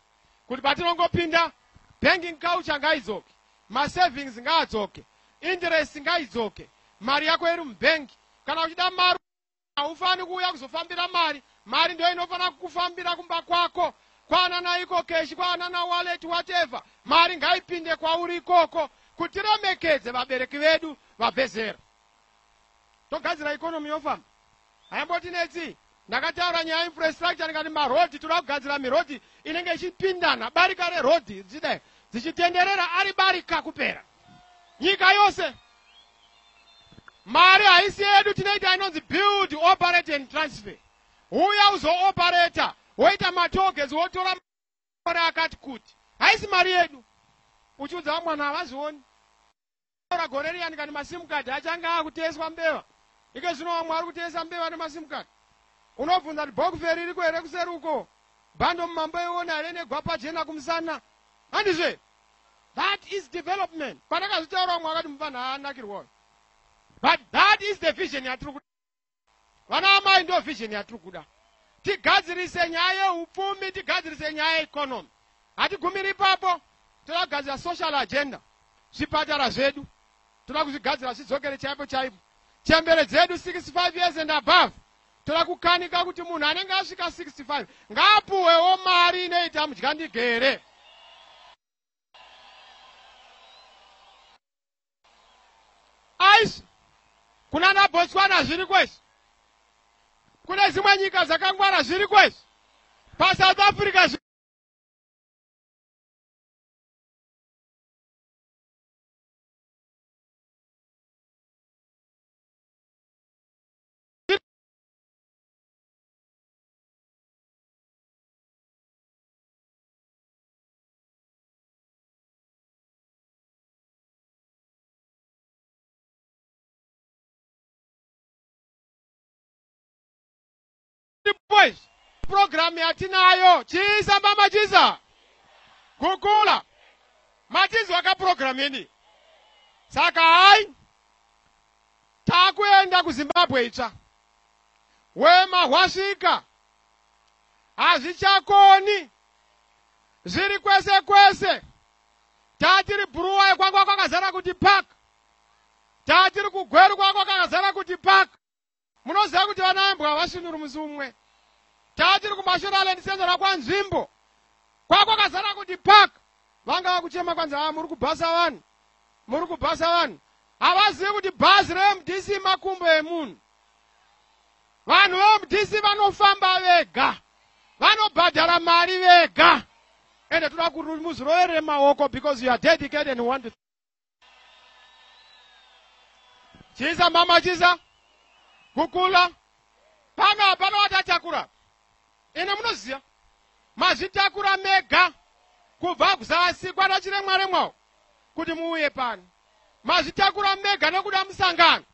Kuti patinongopinda banking culture ngaidzoke, masavings ngaadzoke, interest ngaidzoke, mari yako iri mubhengi. Kana uchida mari haufani kuuya kuzofambira mari. Mari ndio inofanira kukufambira kumba kwako. Kwanana EcoCash, kwanana wallet, whatever. Mari ngaipinde kwauri ikoko kuti tiremekedze vabereki vedu vabve zera. Togadzira economy yofamba. Hayambotinetsi. Ndakataura nyaya infrastructure ndikati marodhi toda kugadzira mirodhi inenge ichipindana barika rerodhi dzichidai dzichitenderera ari barika kupera nyika yose. Mari haisi yedu, tinoita inonzi build, operate and transfer. Uya uzooperata woita matollgates wotora mari akati kuti haisi mari yedu. Uchiudza vamwana havazvioni. Gore riyani kani maSIM card achange akuteswa mbeva. Ike zvino vamwe vari kutesa mbeva nemaSIM card. Unobvunza kuti bhokuferi iriko here kuseri uko? Bhando mumambo iona here negwapa jena kumusana? Handizve? That is development. Pandakazvitaura vamwe vakati mufana haanakirwayo. But that is the vision yatiri kuda. Vana amai ndo vision yatiri kuda. Tigadzirise nyaya yeupfumi, tigadzirise nyaya yeeconomy. Hatigumiri ipapo, toda kugadzira social agenda. Zvipatara zvedu toda kuzvigadzira zvidzokere chaipo chaipo. Chembere dzedu 65 years and above toda kukanika kuti munhu anenge asvika 65 ngaapuhwewo mari inoita mudyandigere. izvi. Kunana Botswana zviriko izvi. Kune dzimwe nyika dzakangwara zviriko izvi. PaSouth Africa zviriko izvi. Program yatinayo chisa mama chisa gukula matizwa ka program yedu. Saka hai takuenda kuZimbabwe itsva. Wema hwasvika, hazvichakoni, zviri kwese kwese. Tatiri Bhuruwayo kwanga kwakazara kuti park, tatiri kuGweru kwanga kwakazara kuti park. Munoziva kuti vana vembwa havasvinuri musi umwe. Tatiri kuMashonaland Central kwanzvimbo kwakwakazara kuti park. Vanga vakuchema kwanzi ha muri kubhasa vanhu, muri kubhasa vanhu. Havazivi kuti bhazi reMDC makumbo emunhu. Vanhu veMDC vanofamba vega, vanobhadhara mari vega. Ende toda kuti muziroverere maoko because you are dedicated and want to. Chisa mama chisa kukula pano hapana watatakura. Ine munoziva mazvitakura mega kubva kuzasi kwana chiremwa remwawo kuti muuye pano. Mazvitakura mega nekuda musangano.